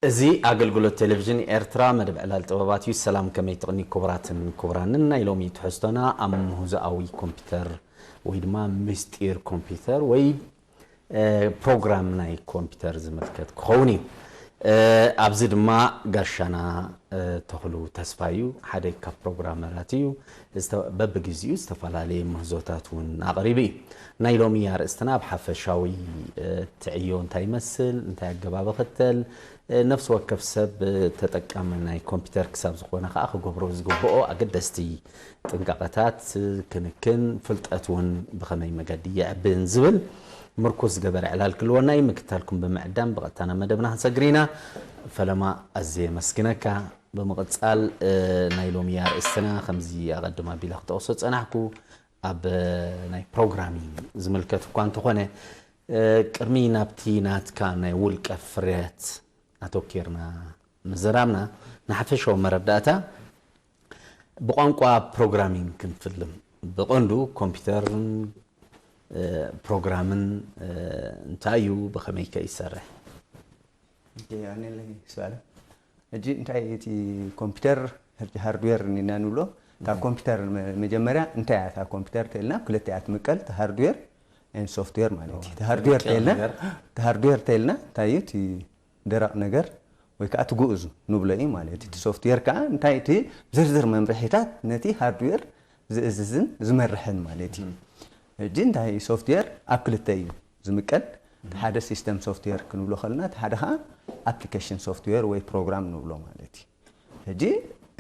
እዚ ኣገልግሎት ቴሌቪዥን ኤርትራ መደብ ዕላል ጥበባት እዩ። ሰላም፣ ከመይ ትቕኒ ክቡራትን ክቡራንን። ናይ ሎሚ ትሕዝቶና ኣብ ምህዞኣዊ ኮምፒውተር ወይ ድማ ምስጢር ኮምፒውተር ወይ፣ እ፣ ፕሮግራም ናይ ኮምፒውተር ዝምልከት ክኸውን እዩ። እ፣ ኣብዚ ድማ ጋሻና፣ እ፣ ተኽሉ ተስፋ እዩ። ሓደ ካብ ፕሮግራመራት እዩ። ዝተ-፣ በብግዚኡ ዝተፈላለየ ምህዞታት እውን ኣቕሪቡ እዩ። ናይ ሎሚ ኣርእስትና ኣብ ሓፈሻዊ፣ እ፣ ትዕዮ እንታይ ይመስል፣ እንታይ ኣገባብ ይኽተል፣ እ፣ ነፍሲ ወከፍ ሰብ፣ እ፣ ተጠቃሚ ናይ ኮምፒውተር ክሳብ ዝኾነ ከኣ ክገብሮ ዝግብኦ ኣገደስቲ ጥንቃቐታት፣ እ፣ ክንክን፣ ፍልጠት እውን ብኸመይ መገዲ የዕብን ዝብል ምርኩስ ዝገበረ ዕላል ክልወና እዩ። ምክታልኩም ብምዕዳም ብቐጥታ ናብ መደብና ክንሰግር ኢና። ፈለማ፣ ኣዝየ የመስግነካ። ብምቕጻል፣ እ፣ ናይ ሎሚ ኣርእስትና ከምዚ ኣቐድም ኣቢለ ክጠቕሶ ጸናሕኩ፣ ኣብ፣ እ፣ ናይ ፕሮግራሚንግ ዝምልከት እኳ እንተኾነ፣ እ፣ ቅድሚ ናብቲ ናትካ ናይ ውልቀ ፍርያት ኣተኪርና ምዝራብና፣ ንሓፈሻዊ መረዳእታ ብቋንቋ ፕሮግራሚንግ ክንፍልም። ብቐንዱ ኮምፒውተርን፣ እ፣ ፕሮግራምን፣ እ፣ እንታይ እዩ፣ ብኸመይ ከ ይሰርሕ? ኦኬ፣ ኣነ ለይ ሰኣለ። ሕጂ እንታይ እቲ ኮምፒውተር፣ ሕጂ ሃርድዌር ኢና ንብሎ። እታ ኮምፒውተር መ-፣ መጀመርያ እንታይ እያ እታ ኮምፒውተር ተልና፣ ክልተ እያ ትምቀል፣ እቲ ሃርድዌር ኤን ሶፍትዌር ማለት እዩ። እቲ ሃርድዌር ተልና፣ እቲ ሃርድዌር ተልና እንታይ እዩ? እቲ ደረቕ ነገር ወይ ከዓ እቲ ግኡዝ ንብሎ እዩ ማለት እዩ። እቲ ሶፍትዌር ከዓ እንታይ? እቲ ዝርዝር መምርሒታት ነቲ ሃርድዌር ዝእዝዝን ዝመርሕን ማለት እዩ። ሕጂ እንታይ? ሶፍትዌር ኣብ ክልተ እዩ ዝምቀል። እቲ ሓደ ሲስተም ሶፍትዌር ክንብሎ ከለና፣ እቲ ሓደ ከዓ ኣፕሊኬሽን ሶፍትዌር ወይ ፕሮግራም ንብሎ ማለት እዩ። ሕጂ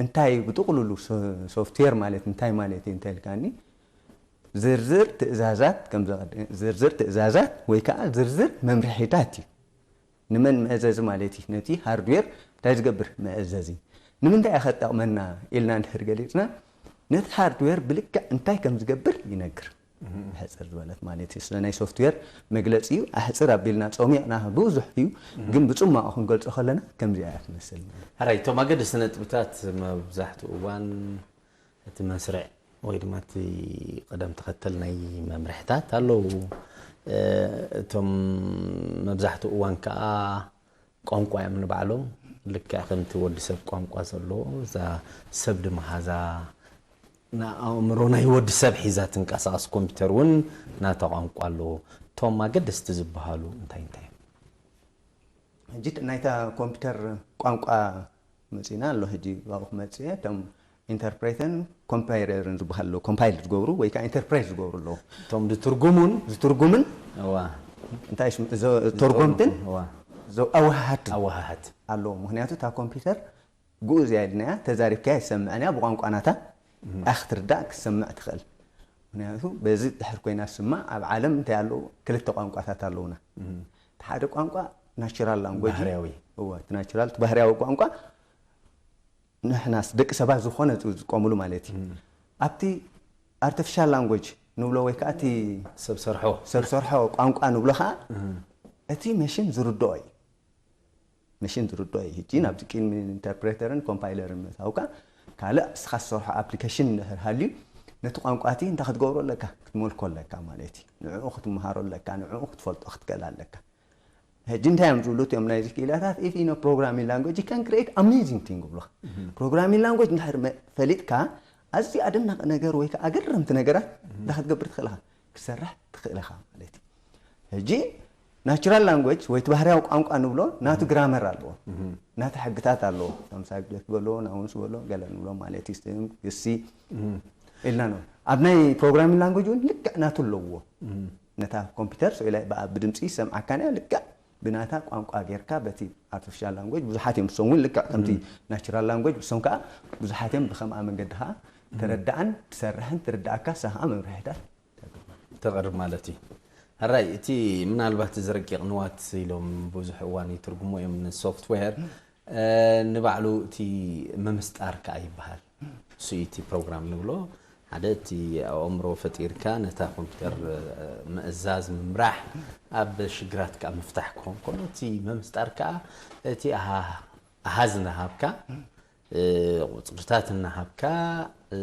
እንታይ ብጥቕልሉ ሶ-፣ ሶፍትዌር ማለት እንታይ ማለት እዩ እንተልካኒ፣ ዝርዝር ትእዛዛት ከም ዘቐድ-፣ ዝርዝር ትእዛዛት ወይ ከዓ ዝርዝር መምርሒታት እዩ። ንመን መእዘዚ ማለት እዩ? ነቲ ሃርድዌር እንታይ ዝገብር መእዘዚ። ንምንታይ እዩ ከጠቕመና ኢልና እንድሕር ገሊፅና፣ ነቲ ሃርድዌር ብልክዕ እንታይ ከም ዝገብር ይነግር። ሕፅር ዝበለት ማለት እዩ። ስለ ናይ ሶፍትዌር መግለፂ እዩ። ኣሕፅር ኣቢልና ፀሚቕና ብዙሕ እዩ፣ ግን ብፅማቑ ክንገልፆ ከለና ከምዚኣ እያ ትመስል። ሕራይ፣ እቶም ኣገደስቲ ነጥብታት መብዛሕትኡ እዋን እቲ መስርዕ ወይ ድማ እቲ ቅደም ተኸተል ናይ መምርሕታት ኣለዉ። እ፣ እቶም መብዛሕትኡ እዋን ከኣ ቋንቋ እዮም ንባዕሎም። ልክዕ ከምቲ ወዲ ሰብ ቋንቋ ዘለዎ፣ እዛ ሰብ ድማ ሃዛ ንኣእምሮ ናይ ወዲ ሰብ ሒዛ ትንቀሳቐስ ኮምፒውተር እውን ናታ ቋንቋ ኣለዎ። እቶም ኣገደስቲ ዝበሃሉ እንታይ እንታይ እዮም? ሕጂ ናይታ ኮምፒውተር ቋንቋ መፂና ኣሎ። ሕጂ ኣብኡ ክመፅእ እየ። እቶም ኢንተርፕሬተርን ኮምፓይለርን ዝበሃል ኣለዉ። ኮምፓይል ዝገብሩ ወይ ከዓ ኢንተርፕሬት ዝገብሩ ኣለዉ። እቶም ዝትርጉሙን ዝትርጉምን እዋ እንታይ ሽም-፣ ዘ-፣ ተርጎምትን እዋ ዘ-፣ ኣወሃሃድትን ኣወሃሃት ኣለዉ። ምክንያቱ እታ ኮምፒውተር ግኡዝ እያ ኢልናያ፣ ተዛሪብካያ ይሰምዐን እያ፣ ብቋንቋ ናታ እያ ክትርዳእ ክትሰምዕ ትኽእል። ምክንያቱ በዚ ድሕር ኮይና ዝስማዕ ኣብ ዓለም እንታይ ኣለዉ? ክልተ ቋንቋታት ኣለዉና። እቲ ሓደ ቋንቋ ናቹራል ላንጉጅ እዩ። ባህርያዊ። እወ፣ እቲ ናቹራል፣ እቲ ባህርያዊ ቋንቋ ንሕናስ ደቂ ሰባት ዝኾነ ዝጥቀሙሉ ማለት እዩ። ኣብቲ ኣርቲፊሻል ላንጉጅ ንብሎ ወይ ከዓ እቲ ሰብ ሰርሖ ሰብ ሰርሖ ቋንቋ ንብሎ ከዓ እቲ መሽን ዝርድኦ እዩ። መሽን ዝርድኦ እዩ። ሕጂ ናብቲ ቅድሚ ኢንተርፕሬተርን ኮምፓይለርን ምእታውካ ካልእ እስኻ ዝሰርሖ ኣፕሊኬሽን እንድሕር ሃልዩ ነቲ ቋንቋ እቲ እንታይ ክትገብሮ ኣለካ? ክትመልኮ ኣለካ ማለት እዩ። ንዕኡ ክትምሃሮ ኣለካ፣ ንዕኡ ክትፈልጦ ክትክእል ኣለካ። ሕጂ እንታይ እዮም ዝብሉ እቲኦም ናይዚ ክኢላታት? If you know programming language, you can create amazing thing ይብሉኻ። ፕሮግራሚንግ ላንጉጅ እንድሕር መ-፣ ፈሊጥካ ኣዝዩ ኣደናቂ ነገር ወይ ከዓ ኣገረምቲ ነገራት እንታይ ክትገብር ትኽእል ኢኻ? ክትሰርሕ ትኽእል ኢኻ ማለት እዩ። ሕጂ ናቹራል ላንጉጅ ወይ እቲ ባህርያዊ ቋንቋ ንብሎ ናቱ ግራመር ኣለዎ። ናቱ ሕግታት ኣለዎ። ከም ሳብጀክት በሎ፣ ናውንስ በሎ፣ ገለ ንብሎ ማለት እዩ። ስም፣ ግሲ ኢልና ነው። ኣብ ናይ ፕሮግራሚንግ ላንጉጅ እውን ልክዕ ናቱ ኣለዎ። ነታ ኮምፒውተር ስኢላ ብኣ-፣ ብድምፂ ይሰምዓካን እያ። ልክዕ ብናታ ቋንቋ ጌርካ በቲ ኣርቲፊሻል ላንጉጅ ብዙሓት እዮም። እሶም እውን ልክዕ ከምቲ ናቹራል ላንጉጅ እሶም ከዓ ብዙሓት እዮም። ብኸምኣ መንገዲ ከዓ ትረዳእን ትሰርሕን ትርዳእካ፣ ንሳ ከዓ መምርሒታት ተቕርብ ማለት እዩ። ሕራይ፣ እቲ ምናልባት እዚ ረቂቕ ንዋት ኢሎም ብዙሕ እዋን ይትርጉሞ እዮም ንሶፍትዌር፣ እ፣ ንባዕሉ እቲ ምምስጣር ከኣ ይበሃል። እሱ እዩ እቲ ፕሮግራም ንብሎ። ሓደ እቲ ኣእምሮ ፈጢርካ ነታ ኮምፒውተር፣ እ፣ ምእዛዝ፣ ምምራሕ፣ ኣብ ሽግራት ከኣ ምፍታሕ ክኸውን ከሎ፣ እቲ ምምስጣር ከኣ እቲ ኣሃ-፣ ኣሃዝ እናሃብካ፣ እ፣ ቁጽርታት እናሃብካ፣ እ፣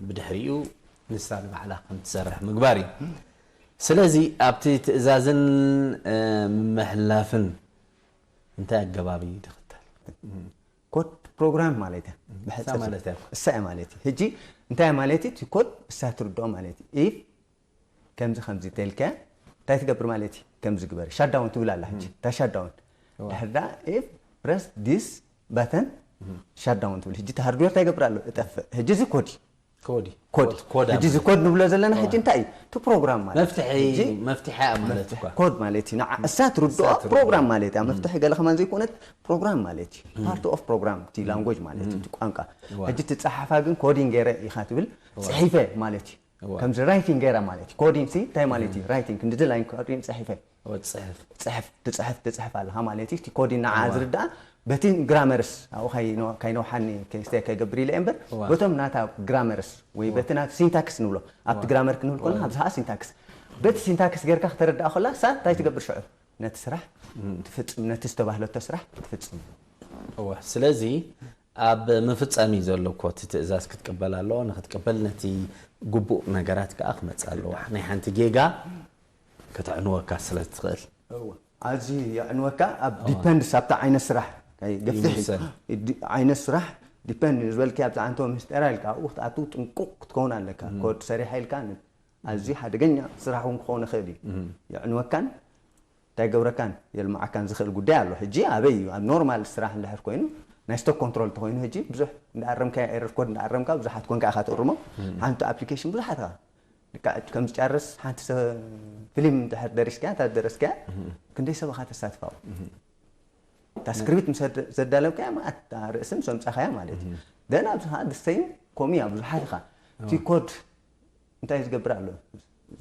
ብድሕሪኡ ንሳ ንባዕላ ከም ትሰርሕ ምግባር እዩ። ስለዚ ኣብቲ ትእዛዝን፣ እ፣ ምምሕልላፍን እንታይ ኣገባብ እዩ ዝኽተል? ኮድ ፕሮግራም ማለት እያ። ብሕጽር ማለት እያ። እሳ እያ ማለት እዩ። ሕጂ እንታይ ማለት እዩ? እቲ ኮድ እሳ ትርድኦ ማለት እዩ። ኢፍ ከምዚ ከምዚ ተልከ እንታይ ትገብር ማለት እዩ? ከምዚ ግበር ሻዳውን ትብል ኣላ። ሕጂ እታ ሻዳውን ድሕር ዳ ኢፍ ፕረስ ዲስ በተን ሻዳውን ትብል። ሕጂ እቲ ሃርድዌር እንታይ ይገብር ኣሎ? እጠፍእ። ሕጂ እዚ ኮድ እዩ። ኮድ ኮድ ኮድ ሕጂ እዚ ኮድ ንብሎ ዘለና ሕጂ እንታይ እዩ? እቲ ፕሮግራም ማለት እዩ። መፍትሒ ሕጂ መፍትሒ እያ ማለት እኳ ኮድ ማለት እዩ። ንዓ እሳ ትርድኦ ፕሮግራም ማለት እያ። መፍትሒ ገለ ከማን ዘይኮነት ፕሮግራም ማለት እዩ። ፓርት ኦፍ ፕሮግራም እቲ ላንጎጅ ማለት እዩ። እቲ ቋንቋ ሕጂ ትጸሓፋ ግን ኮዲንግ ገይረ ኢኻ ትብል ጽሒፈ ማለት እዩ። ከምዚ ራይቲንግ ገይረ ማለት እዩ። ኮዲንግ ሲ እንታይ ማለት እዩ? ራይቲንግ ክንዲ ላይን ኮዲንግ ጽሒፈ ወጽሕፍ ጽሕፍ ትጽሕፍ ትጽሕፍ ኣለኻ ማለት እዩ። እቲ ኮዲንግ ንዓ ዝርዳኣ በቲ ግራመርስ ኣብኡ ካይነውሓኒ ከይገብር ኢለ እምበር በቶም ናታ ግራመርስ ወይ በቲ ናቲ ሲንታክስ ንብሎ ኣብቲ ግራመር ክንብል ከለና ኣብዚ ከዓ ሲንታክስ በቲ ሲንታክስ ጌርካ ክተረዳእ ከላ ሳ እንታይ ትገብር ሽዑ ነቲ ስራሕ ትፍጽም ነቲ ዝተባህለቶ ስራሕ ትፍጽም። እወ ስለዚ ኣብ ምፍጻም እዩ ዘሎ እኮ እቲ ትእዛዝ ክትቅበል ኣለዎ። ንክትቅበል ነቲ ግቡእ ነገራት ከዓ ክመጽእ ኣለዎ። ናይ ሓንቲ ጌጋ ከተዕንወካ ስለ ትኽእል ኣዚ የዕንወካ ኣብ ዲፐንድስ ኣብቲ ዓይነት ስራሕ ገፍትሕ ዓይነት ስራሕ ዲፐንድ ዝበልኪ ኣብቲ ዓንቶ ምስ ጠራ ኢልካ ኣብኡ ክትኣትው ጥንቁቕ ክትከውን ኣለካ። ኮድ ሰሪሐ ኢልካ ኣዚ ሓደገኛ ስራሕ እውን ክኸውን ይኽእል እዩ። የዕንወካን እንታይ ገብረካን የልምዓካን ዝኽእል ጉዳይ ኣሎ። ሕጂ ኣበይ እዩ ኣብ ኖርማል ስራሕ እንድሕር ኮይኑ ናይ ስቶክ ኮንትሮል ተኮይኑ ሕጂ ብዙሕ እንዳኣረምካ ኤረር ኮድ እንዳኣረምካ ብዙሓት ኮንካ ኢኻ ትእርሞ። ሓንቲ ኣፕሊኬሽን ብዙሓት ኢኻ ልክዕ ከም ዝጨርስ ሓንቲ ፊልም እንድሕር ደሪስካ እታ ደረስካ ክንደይ ሰብ ኢኻ ተሳትፋው እታ ስክሪፕት ምስ ዘዳለብካያ ማኣት ርእስን ሰምጻኻያ ማለት እዩ። ደን ኣብዚ ከዓ ደሰይም ኮሚያ ብዙሓት ኢኻ እቲ ኮድ እንታይ ዝገብር ኣሎ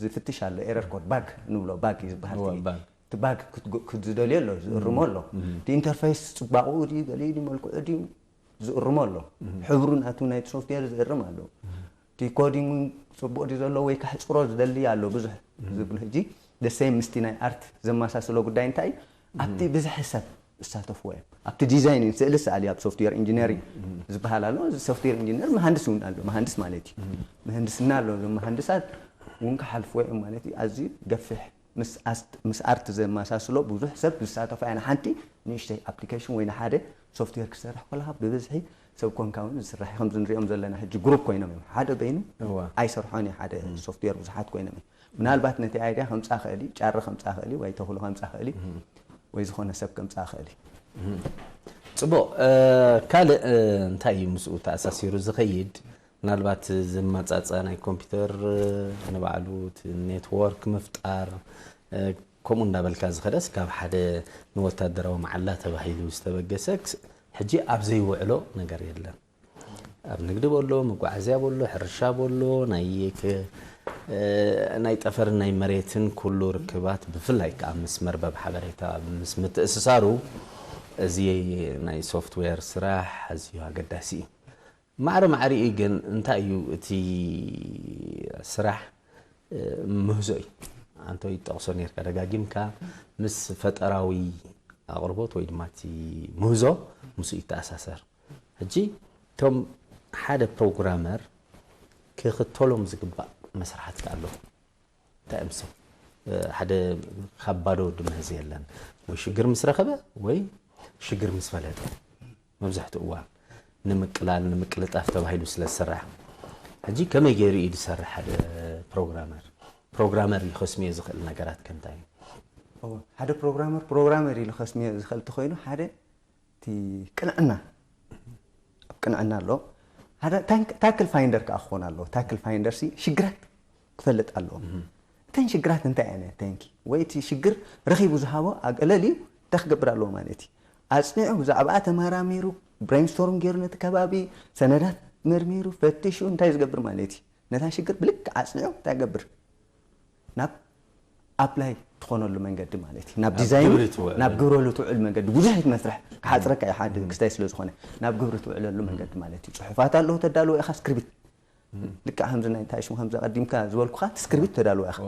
ዝፍትሽ ኣሎ ኤረር ኮድ ባግ ንብሎ ባግ እዩ ዝበሃል እቲ ባግ ክትዝደልዮ ኣሎ ዝእርሞ ኣሎ እቲ ኢንተርፌስ ፅባቕኡ ድዩ ገሊኡ ድዩ መልክዑ ድዩ ዝእርሞ ኣሎ ሕብሩ ናቱ ናይቲ ሶፍትዌር ዝእርም ኣሎ እቲ ኮዲንግ ፅቡቕ ድዩ ዘሎ ወይ ከሕፅሮ ዝደሊ ኣሎ ብዙሕ ዝብል ሕጂ ደሰይ ምስቲ ናይ ኣርት ዘመሳስሎ ጉዳይ እንታይ ኣብቲ ብዝሒ ሰብ ዝሳተፍዎ እዮም ኣብቲ ዲዛይን ስእሊ ሰኣሊ ኣብ ሶፍትዌር ኢንጂነሪንግ ዝበሃል ኣሎ እዚ ሶፍትዌር ኢንጂነር መሃንድስ እውን ኣሎ መሃንድስ ማለት እዩ ምህንድስና ኣሎ እዞም መሃንድሳት እውን ክሓልፍዎ እዮም ማለት እዩ ኣዝዩ ገፊሕ ምስ ኣርት ዘመሳስሎ ብዙሕ ሰብ ዝሳተፎ እያ ንሓንቲ ንእሽተይ ኣፕሊኬሽን ወይ ንሓደ ሶፍትዌር ክሰርሕ ከለካ ብብዝሒ ሰብ ኮንካ እውን ዝስራሕ እዩ ከምዚ ንሪኦም ዘለና ሕጂ ግሩፕ ኮይኖም እዮም ሓደ በይኑ ኣይሰርሖን እዩ ሓደ ሶፍትዌር ብዙሓት ኮይኖም እዮም ምናልባት ነቲ ኣይድያ ከምፃ ክእል እዩ ጫረ ከምፃ ክእል እዩ ወይ ተኽሉ ከምፃ ክእል እዩ ወይ ዝኾነ ሰብ ከምፃ ክእል እዩ ፅቡቕ ካልእ እንታይ እዩ ምስኡ ተኣሳሲሩ ዝኸይድ ምናልባት ዝመፃፀ ናይ ኮምፒውተር ንባዕሉ ኔትወርክ ምፍጣር ከምኡ እንዳበልካ ዝኸደስ ካብ ሓደ ንወታደራዊ መዓላ ተባሂሉ ዝተበገሰ ሕጂ ኣብ ዘይውዕሎ ነገር የለን ኣብ ንግዲ በሎ መጓዓዝያ በሎ ሕርሻ በሎ ናይ ናይ ጠፈርን ናይ መሬትን ኩሉ ርክባት ብፍላይ ከዓ ምስ መርበብ ሓበሬታ ምስ ምትእስሳሩ እዚ ናይ ሶፍትዌር ስራሕ ኣዝዩ ኣገዳሲ እዩ ማዕረ ማዕሪኡ ግን እንታይ እዩ እቲ ስራሕ ምህዞ እዩ ኣንተ ይጠቕሶ ነርካ ደጋጊምካ ምስ ፈጠራዊ ኣቕርቦት ወይ ድማ እቲ ምህዞ ምስ ይተኣሳሰር ሕጂ እቶም ሓደ ፕሮግራመር ክኽተሎም ዝግባእ መስራሕቲ ኣሎ እንታይ እዮም እሶም ሓደ ካብ ባዶ ድምህዝ የለን ወይ ሽግር ምስ ረኸበ ወይ ሽግር ምስ ፈለጠ መብዛሕትኡ እዋን ንምቅላል ንምቅልጣፍ ተባሂሉ ስለ ዝስራሕ ሕጂ ከመይ ገይሩ እዩ ዝሰርሕ ሓደ ፕሮግራመር ፕሮግራመር እዩ ከስምዮ ዝኽእል ነገራት ከምታይ እዩ ሓደ ፕሮግራመር ፕሮግራመር ኢሉ ከስምዮ ዝኽእል ተኮይኑ ሓደ እቲ ቅንዕና ኣብ ቅንዕና ኣሎ ታክል ፋይንደር ከዓ ክኾን ኣለዎ ታክል ፋይንደር ሲ ሽግራት ክፈልጥ ኣለዎ እተን ሽግራት እንታይ እየን ተንኪ ወይ እቲ ሽግር ረኺቡ ዝሃቦ ኣገለል እዩ እንታይ ክገብር ኣለዎ ማለት እዩ ኣፅኒዑ ብዛዕባኣ ተመራሚሩ ብሬንስቶርም ገይሩ ነቲ ከባቢ ሰነዳት መርሚሩ ፈቲሹ እንታይ ዝገብር ማለት እዩ ነታ ሽግር ብልክዕ ኣፅኒዑ እንታይ ይገብር ናብ ኣፕላይ ትኾነሉ መንገዲ ማለት እዩ ናብ ዲዛይን ናብ ግብሪ ትውዕል መንገዲ ብዙሕ መስርሕ ክሓፅረካ እዩ ሓደ ክስታይ ስለ ዝኾነ ናብ ግብሪ ትውዕለሉ መንገዲ ማለት እዩ ፅሑፋት ኣለዉ ተዳልዎ ኢኻ ስክሪፕት ልክዕ ከምዚ ናይ እንታይ ሽሙ ከምዚ ኣቀዲምካ ዝበልኩኻ ስክሪፕት ተዳልዎ ኢኻ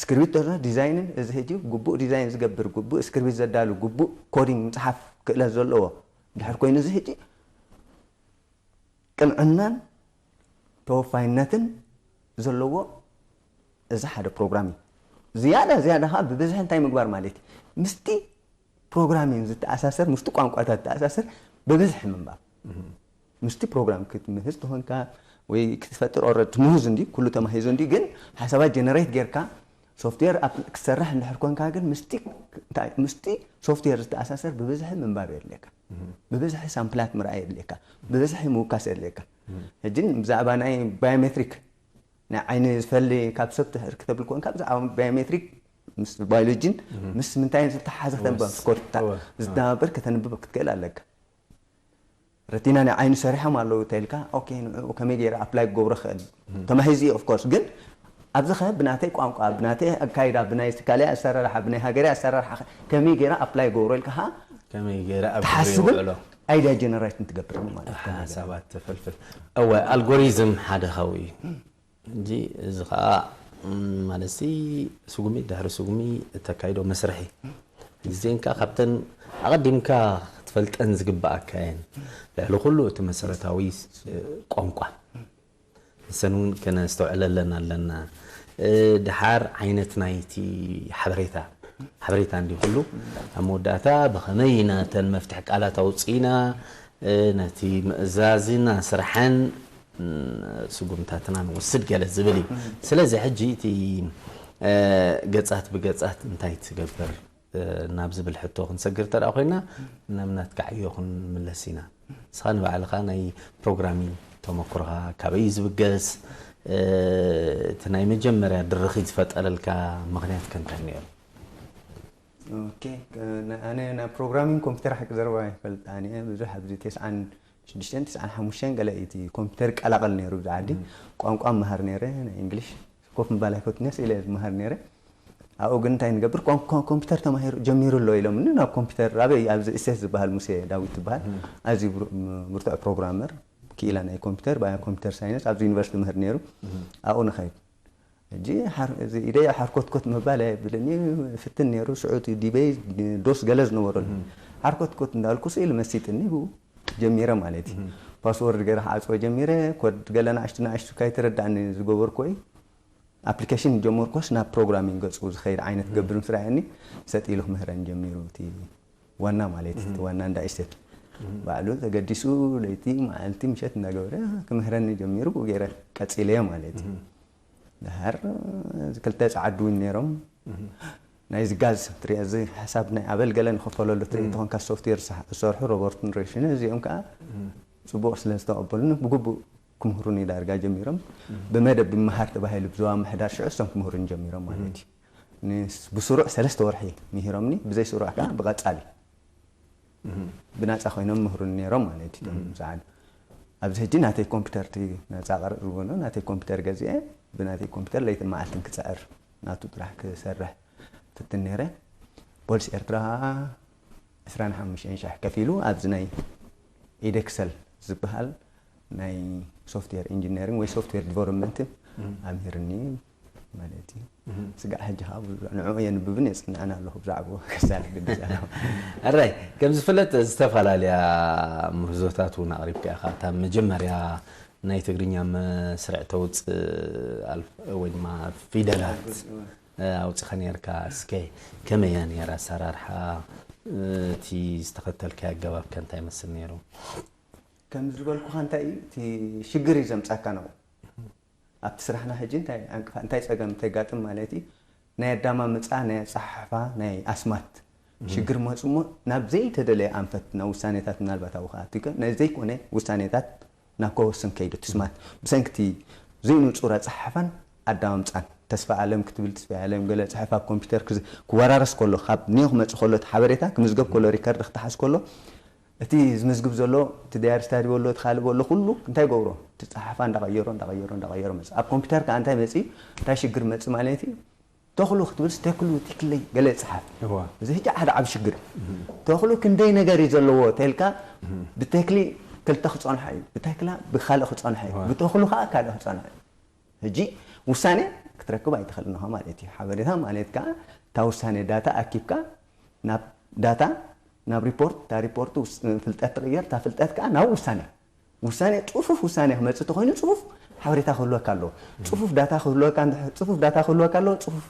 ስክሪፕት ተዳ ዲዛይንን እዚ ሕጂ ግቡእ ዲዛይን ዝገብር ግቡእ ስክሪፕት ዘዳሉ ግቡእ ኮዲንግ ምፅሓፍ ክእለት ዘለዎ ድሕር ኮይኑ እዚ ሕጂ ቅንዕናን ተወፋይነትን ዘለዎ እዚ ሓደ ፕሮግራም እዩ ዝያዳ ዝያዳ ከዓ ብብዝሒ እንታይ ምግባር ማለት እዩ ምስቲ ፕሮግራሚን ዝተኣሳሰር ምስቲ ቋንቋታት ዝተኣሳሰር ብብዝሒ ምንባብ ምስቲ ፕሮግራም ክትምህዝ ትኾንካ ወይ ክትፈጥር ኦረ ትምህዝ እንዲ ኩሉ ተማሂዙ እንዲ ግን ሓሳባት ጀነሬት ጌርካ ሶፍትዌር ክትሰርሕ እንድሕር ኮንካ ግን ምስቲ ሶፍትዌር ዝተኣሳሰር ብብዝሒ ምንባብ የድልየካ፣ ብብዝሒ ሳምፕላት ምርኣይ የድልየካ፣ ብብዝሒ ምውካስ የድልየካ። ሕጂ ብዛዕባ ናይ ባዮሜትሪክ ናይ ዓይኒ ዝፈሊ ካብ ሰብ ትሕር ክተብል ኮንካ ብዛዕባ ባዮሜትሪክ ምስ ባዮሎጂን ምስ ምንታይን ዝተሓዘ ክተንበብ ኮርታ ዝደናበር ከተንብብ ክትክእል ኣለካ። ረቲና ናይ ዓይኒ ሰሪሖም ኣለዉ ተልካ ኦኬ ንኡ ከመይ ገይረ ኣፕላይ ክገብሮ ክእል ተማሂዙ እዩ ኦፍኮርስ ግን ኣብዚ ኸ ብናተይ ቋንቋ ብናተይ ኣካይዳ ብናይ ካልእ ኣሰራርሓ ብናይ ሃገርይ ኣሰራርሓ ከመይ ገይረ ኣፕላይ ገብሮ ኢልካ ኸዓ ከመይ ገይረ ኣብ ግብሪ ትሓስብን የውዕሎ ኣይድያ ጀነሬሽን ትገብር ማለት እዩ። ሓሳባት ተፈልፍል እወ ኣልጎሪዝም ሓደ ካብኡ እዩ እንጂ እዚ ከዓ ማለት ሲ ስጉሚ ድሕሪ ስጉሚ እተካይዶ መስርሒ እዚን ከዓ ካብተን ኣቐዲምካ ክትፈልጠን ዝግባኣካ እየን ልዕሊ ኩሉ እቲ መሰረታዊ ቋንቋ እሰን እውን ከነስተውዕለለን ኣለና ድሓር ዓይነት ናይቲ ሓበሬታ ሓበሬታ እንዲ ኩሉ ኣብ መወዳእታ ብኸመይ ኢና ተን መፍትሒ ቃላት ኣውፅኢና ነቲ ምእዛዝን ኣስርሐን ስጉምታትና ንወስድ ገለ ዝብል እዩ ስለዚ ሕጂ እቲ ገፃት ብገፃት እንታይ ትገብር ናብ ዝብል ሕቶ ክንሰግር ተደኣ ኮይና ናብ ናትካ ዕዮ ክንምለስ ኢና ንስኻ ንባዕልኻ ናይ ፕሮግራሚንግ ተመክሮኻ ካበይ እዩ ዝብገስ እቲ ናይ መጀመርያ ድርኺት ዝፈጠረልካ ምኽንያት ከ እንታይ ነይሩ ኦኬ ኣነ ናብ ፕሮግራሚንግ ኮምፒተር ሓቂ ዘረባ ይፈልጥ ኣነ ብዙሕ ኣብዚ ተስዓን ሽዱሽተን ተስዓን ሓሙሽተን ገለ እቲ ኮምፒተር ቀላቐል ነይሩ ኣብዚ ዓዲ ቋንቋ መሃር ነይረ ናይ እንግሊሽ ኮፍ ምባል ኣይፈትንስ ኢለ ዝመሃር ነይረ ኣብኡ ግን እንታይ ንገብር ኮምፒተር ተማሂሩ ጀሚሩ ኣሎ ኢሎም ናብ ኮምፒተር ኣበይ ኣብዚ እሴት ዝበሃል ሙሴ ዳዊት ትበሃል ኣዝዩ ብርቱዕ ፕሮግራመር ክኢላ ናይ ኮምፒተር ብኣያ ኮምፒተር ሳይንስ ኣብዚ ዩኒቨርሲቲ ምህር ነይሩ ኣብኡ ንኸይድ ሕጂ ኢደይ ሓርኮትኮት ምባል የብልኒ ፍትን ነይሩ ሽዑ ዲበይ ዶስ ገለ ዝነበረሉ ሓርኮትኮት እንዳልኩ ስኢል መሲጥኒ ብኡ ጀሚረ ማለት እዩ ፓስወርድ ገይረ ክዓፅወ ጀሚረ ኮድ ገለ ንኣሽቱ ንኣሽቱ ካይተረዳእኒ ዝገበርኩ ወይ ኣፕሊኬሽን ጀመርኮስ ናብ ፕሮግራሚንግ ገፁ ዝኸይድ ዓይነት ገብር ምስ ረኣየኒ ሰጥ ኢሉ ክምህረን ጀሚሩ እቲ ዋና ማለት እቲ ዋና እንዳ ኢስቴት ባዕሉ ተገዲሱ ለይቲ መዓልቲ ምሸት እንዳገበረ ክምህረኒ ጀሚሩ ብኡ ገይረ ቀፂለዮ ማለት እዩ ድሃር ክልተ ፀዓዱ እውን ነይሮም ናይ ዝጋዝ ትሪኦ እዚ ሓሳብ ናይ ኣበል ገለ ንኸፈለሉ ትርኢ ተኾንካ ሶፍትዌር ዝሰርሑ ሮበርትን ሬሽን እዚኦም ከዓ ፅቡቕ ስለ ዝተቐበሉኒ ብግቡእ ክምህሩኒ ዳርጋ ጀሚሮም ብመደብ ብምሃር ተባሂሉ ብዞባ ምሕዳር ሽዑ እሶም ክምህሩኒ ጀሚሮም ማለት እዩ ብስሩዕ ሰለስተ ወርሒ ምሂሮምኒ ብዘይ ስሩዕ ከዓ ብቐፃሊ ብናፃ ኮይኖም ምህሩኒ ነይሮም ማለት እዩ ፃዓዱ ኣብዚ ሕጂ ናተይ ኮምፒተር ናፃ ቀረፅ ዝበሎ ናተይ ኮምፒተር ገዚአ ብናተይ ኮምፒተር ለይትን መዓልትን ክፅዕር ናቱ ጥራሕ ክሰርሕ ፍትን ነይረ ፖሊስ ኤርትራ ዕስራን ሓሙሽተን ሽሕ ከፊሉ ኣብዚ ናይ ኢደክሰል ዝበሃል ናይ ሶፍትዌር ኢንጂነሪንግ ወይ ሶፍትዌር ዲቨሎፕመንት ኣምሂርኒ ማለት እዩ ስጋዕ ሕጂ ከዓ ንዕኡ የንብብን የፅንዕን ኣለኹ ብዛዕባኡ ክሳል ግድስ ኣለኹ ኣራይ ከም ዝፍለጥ ዝተፈላለያ ምህዞታት እውን ኣቕሪብካ ኢኻ እታ መጀመርያ ናይ ትግርኛ መስርዕ ተውፅእ ወይ ድማ ፊደላት ኣውፅኻ ነርካ እስከ ከመይ እያ ነራ ኣሰራርሓ እቲ ዝተኸተልካ ኣገባብ ከ እንታይ ይመስል ነይሩ ከም ዝበልኩኻ እንታይ እዩ እቲ ሽግር እዩ ዘምፃካ ነው ኣብቲ ስራሕና ሕጂ እንታይ ዕንቅፋ እንታይ ፀገም እንተጋጥም ማለት እዩ ናይ ኣዳማምፃ ናይ ኣፀሓሕፋ ናይ ኣስማት ሽግር መፁ እሞ ናብ ዘይተደለየ ኣንፈት ናብ ውሳኔታት ምናልባት ኣብኡ ከኣትከ ናይ ዘይኮነ ውሳኔታት ናብ ከወስን ከይዱ ትስማት ብሰንክቲ ዘይንፁር ኣፀሓሕፋን ኣዳማምፃን ተስፋ ኣለም ክትብል ተስፋ ኣለም ገለ ፅሕፍ ኣብ ኮምፒውተር ክወራረስ ከሎ ካብ ኒዮ ክመፅእ ከሎ እቲ ሓበሬታ ክምዝገብ ከሎ ሪከርድ ክተሓዝ ከሎ እቲ ዝምዝግብ ዘሎ እቲ ዳያሪ ስታዲ በሎ እቲ ካልእ በሎ ኩሉ እንታይ ገብሮ እቲ ፀሓፋ እንዳቀየሮ እንዳቀየሮ እንዳቀየሮ መፅ ኣብ ኮምፒውተር ከዓ እንታይ መፂ እንታይ ሽግር መፂ ማለት እዩ ተኽሉ ክትብልስ ተክሉ ትክለይ ገለ ይፅሓፍ እዚ ሕጂ ሓደ ዓብ ሽግር ተኽሉ ክንደይ ነገር እዩ ዘለዎ ተልካ ብተክሊ ክልተ ክፀንሖ እዩ ብተክላ ብካልእ ክፀንሖ እዩ ብተኽሉ ከዓ ካልእ ክፀንሖ እዩ ሕጂ ውሳኔ ክትረክብ ኣይትኽእልን ኢኻ ማለት እዩ ሓበሬታ ማለት ከዓ እታ ውሳኔ ዳታ ኣኪብካ ናብ ዳታ ናብ ሪፖርት እታ ሪፖርት ፍልጠት ትቕየር እታ ፍልጠት ከዓ ናብ ውሳኔ ውሳኔ ፅፉፍ ውሳኔ ክመፅእ ተኮይኑ ፅፉፍ ሓበሬታ ክህልወካ ኣለዎ ፅፉፍ ዳታ ክህልወካ እንድሕር ፅፉፍ ዳታ ክህልወካ ኣለዎ ፅፉፍ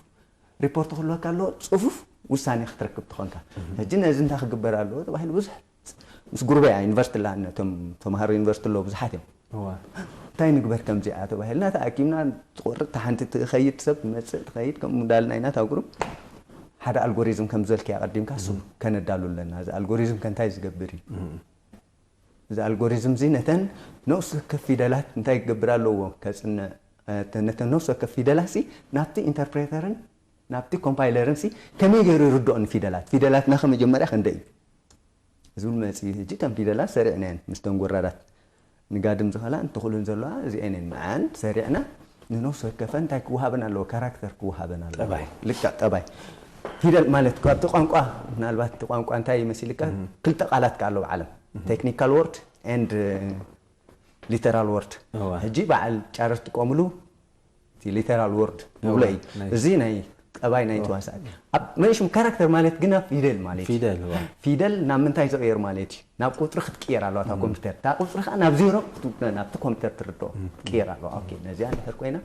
ሪፖርት ክህልወካ ኣለዎ ፅፉፍ ውሳኔ ክትረክብ ትኾንካ ሕጂ ነዚ እንታይ ክግበር ኣለዎ ተባሂሉ ብዙሕ ምስ ጉርበያ ዩኒቨርሲቲ ኣላ፣ ነቶም ተምሃሮ ዩኒቨርሲቲ ኣለዉ ብዙሓት እዮም። እንታይ ንግበር ከምዚኣ ተባሂልና ተኣኪብና። ትቆርጥ ሓንቲ ትኸይድ ሰብ ትመፅእ ትኸይድ፣ ከምኡ እንዳልና ኢና እታ ግሩፕ ሓደ ኣልጎሪዝም ከም ዝበልክያ ቀዲምካ እሱ ከነዳሉ ኣለና። እዚ ኣልጎሪዝም ከ እንታይ ዝገብር እዩ? እዚ ኣልጎሪዝም እዚ ነተን ነፍሲ ወከፍ ፊደላት እንታይ ክገብር ኣለዎ? ከፅንዕ፣ ነተን ነፍሲ ወከፍ ፊደላት ሲ ናብቲ ኢንተርፕሬተርን ናብቲ ኮምፓይለርን ሲ ከመይ ገይሩ ይርድኦ ንፊደላት? ፊደላትና ከመጀመርያ ክንደይ እዩ? ዝብል መፂኡ። ሕጂ እተን ፊደላት ሰሪዕናየን ምስ ተን ጎራዳት ንጋድም ዝኸላ እንትኽሉን ዘለዋ እዚአን እየን። መዓን ሰሪዕና ንነፍሲ ወከፈን እንታይ ክወሃበን ኣለዎ? ካራክተር ክወሃበን ኣለዎ። ጠባይ። ልክዕ ጠባይ። ፊደል ማለት ካብቲ ቋንቋ፣ ምናልባት እቲ ቋንቋ እንታይ ይመስልካ? ክልተ ቃላት ከ ኣለዎ ዓለም። ቴክኒካል ወርድ ኤንድ ሊተራል ወርድ። ሕጂ በዓል ጫረ ዝጥቀምሉ እቲ ሊተራል ወርድ ንብሎ እዩ። እዚ ናይ ጠባይ ናይ ተዋሳእ ኣብ መሽም ካራክተር ማለት ግና ፊደል ማለት እዩ። ፊደል ናብ ምንታይ ዝቕየር ማለት እዩ? ናብ ቁፅሪ ክትቅየር ኣለዋ እታ ኮምፒውተር። እታ ቁፅሪ ከዓ ናብ ዜሮ ናብቲ ኮምፒውተር ትርድኦ ክትቅየር ኣለዋ። ኦኬ፣ ነዚኣ እንድሕር ኮይና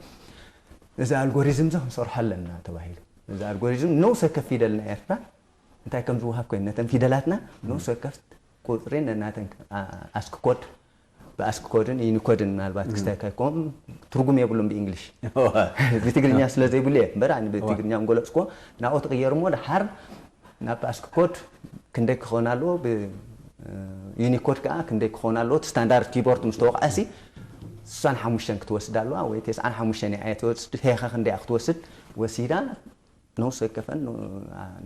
እዚ ኣልጎሪዝም እዚ ክንሰርሖ ኣለና ተባሂሉ። እዚ ኣልጎሪዝም ንነፍሲ ወከፍ ፊደል ናይ ኤርትራ እንታይ ከም ዝወሃብ ኮይኑ ነተን ፊደላትና ንነፍሲ ወከፍ ቁፅሪ ነናተን ኣስክ ኮድ ብኣስክ ኮድን ዩኒኮድን ምናልባት ክስታይ ከይኮም ትርጉም የብሉን ብእንግሊሽ። ብትግርኛ ስለ ዘይብሉ እየ እምበር ኣነ ብትግርኛ እንገለፅኮ ናብኡ ትቕየር እሞ ድሓር ናብ ኣስክ ኮድ ክንደይ ክኾን ኣለዎ? ብዩኒኮድ ከዓ ክንደይ ክኾን ኣለዎ? እቲ ስታንዳርድ ኪቦርድ ምስ ተወቕዐ ሲ ስሳን ሓሙሽተን ክትወስድ ኣለዋ ወይ ተስዓን ሓሙሽተን እያ ትወስድ። ሄኻ ክንደይ ክትወስድ ወሲዳ ነፍሲ ወከፈን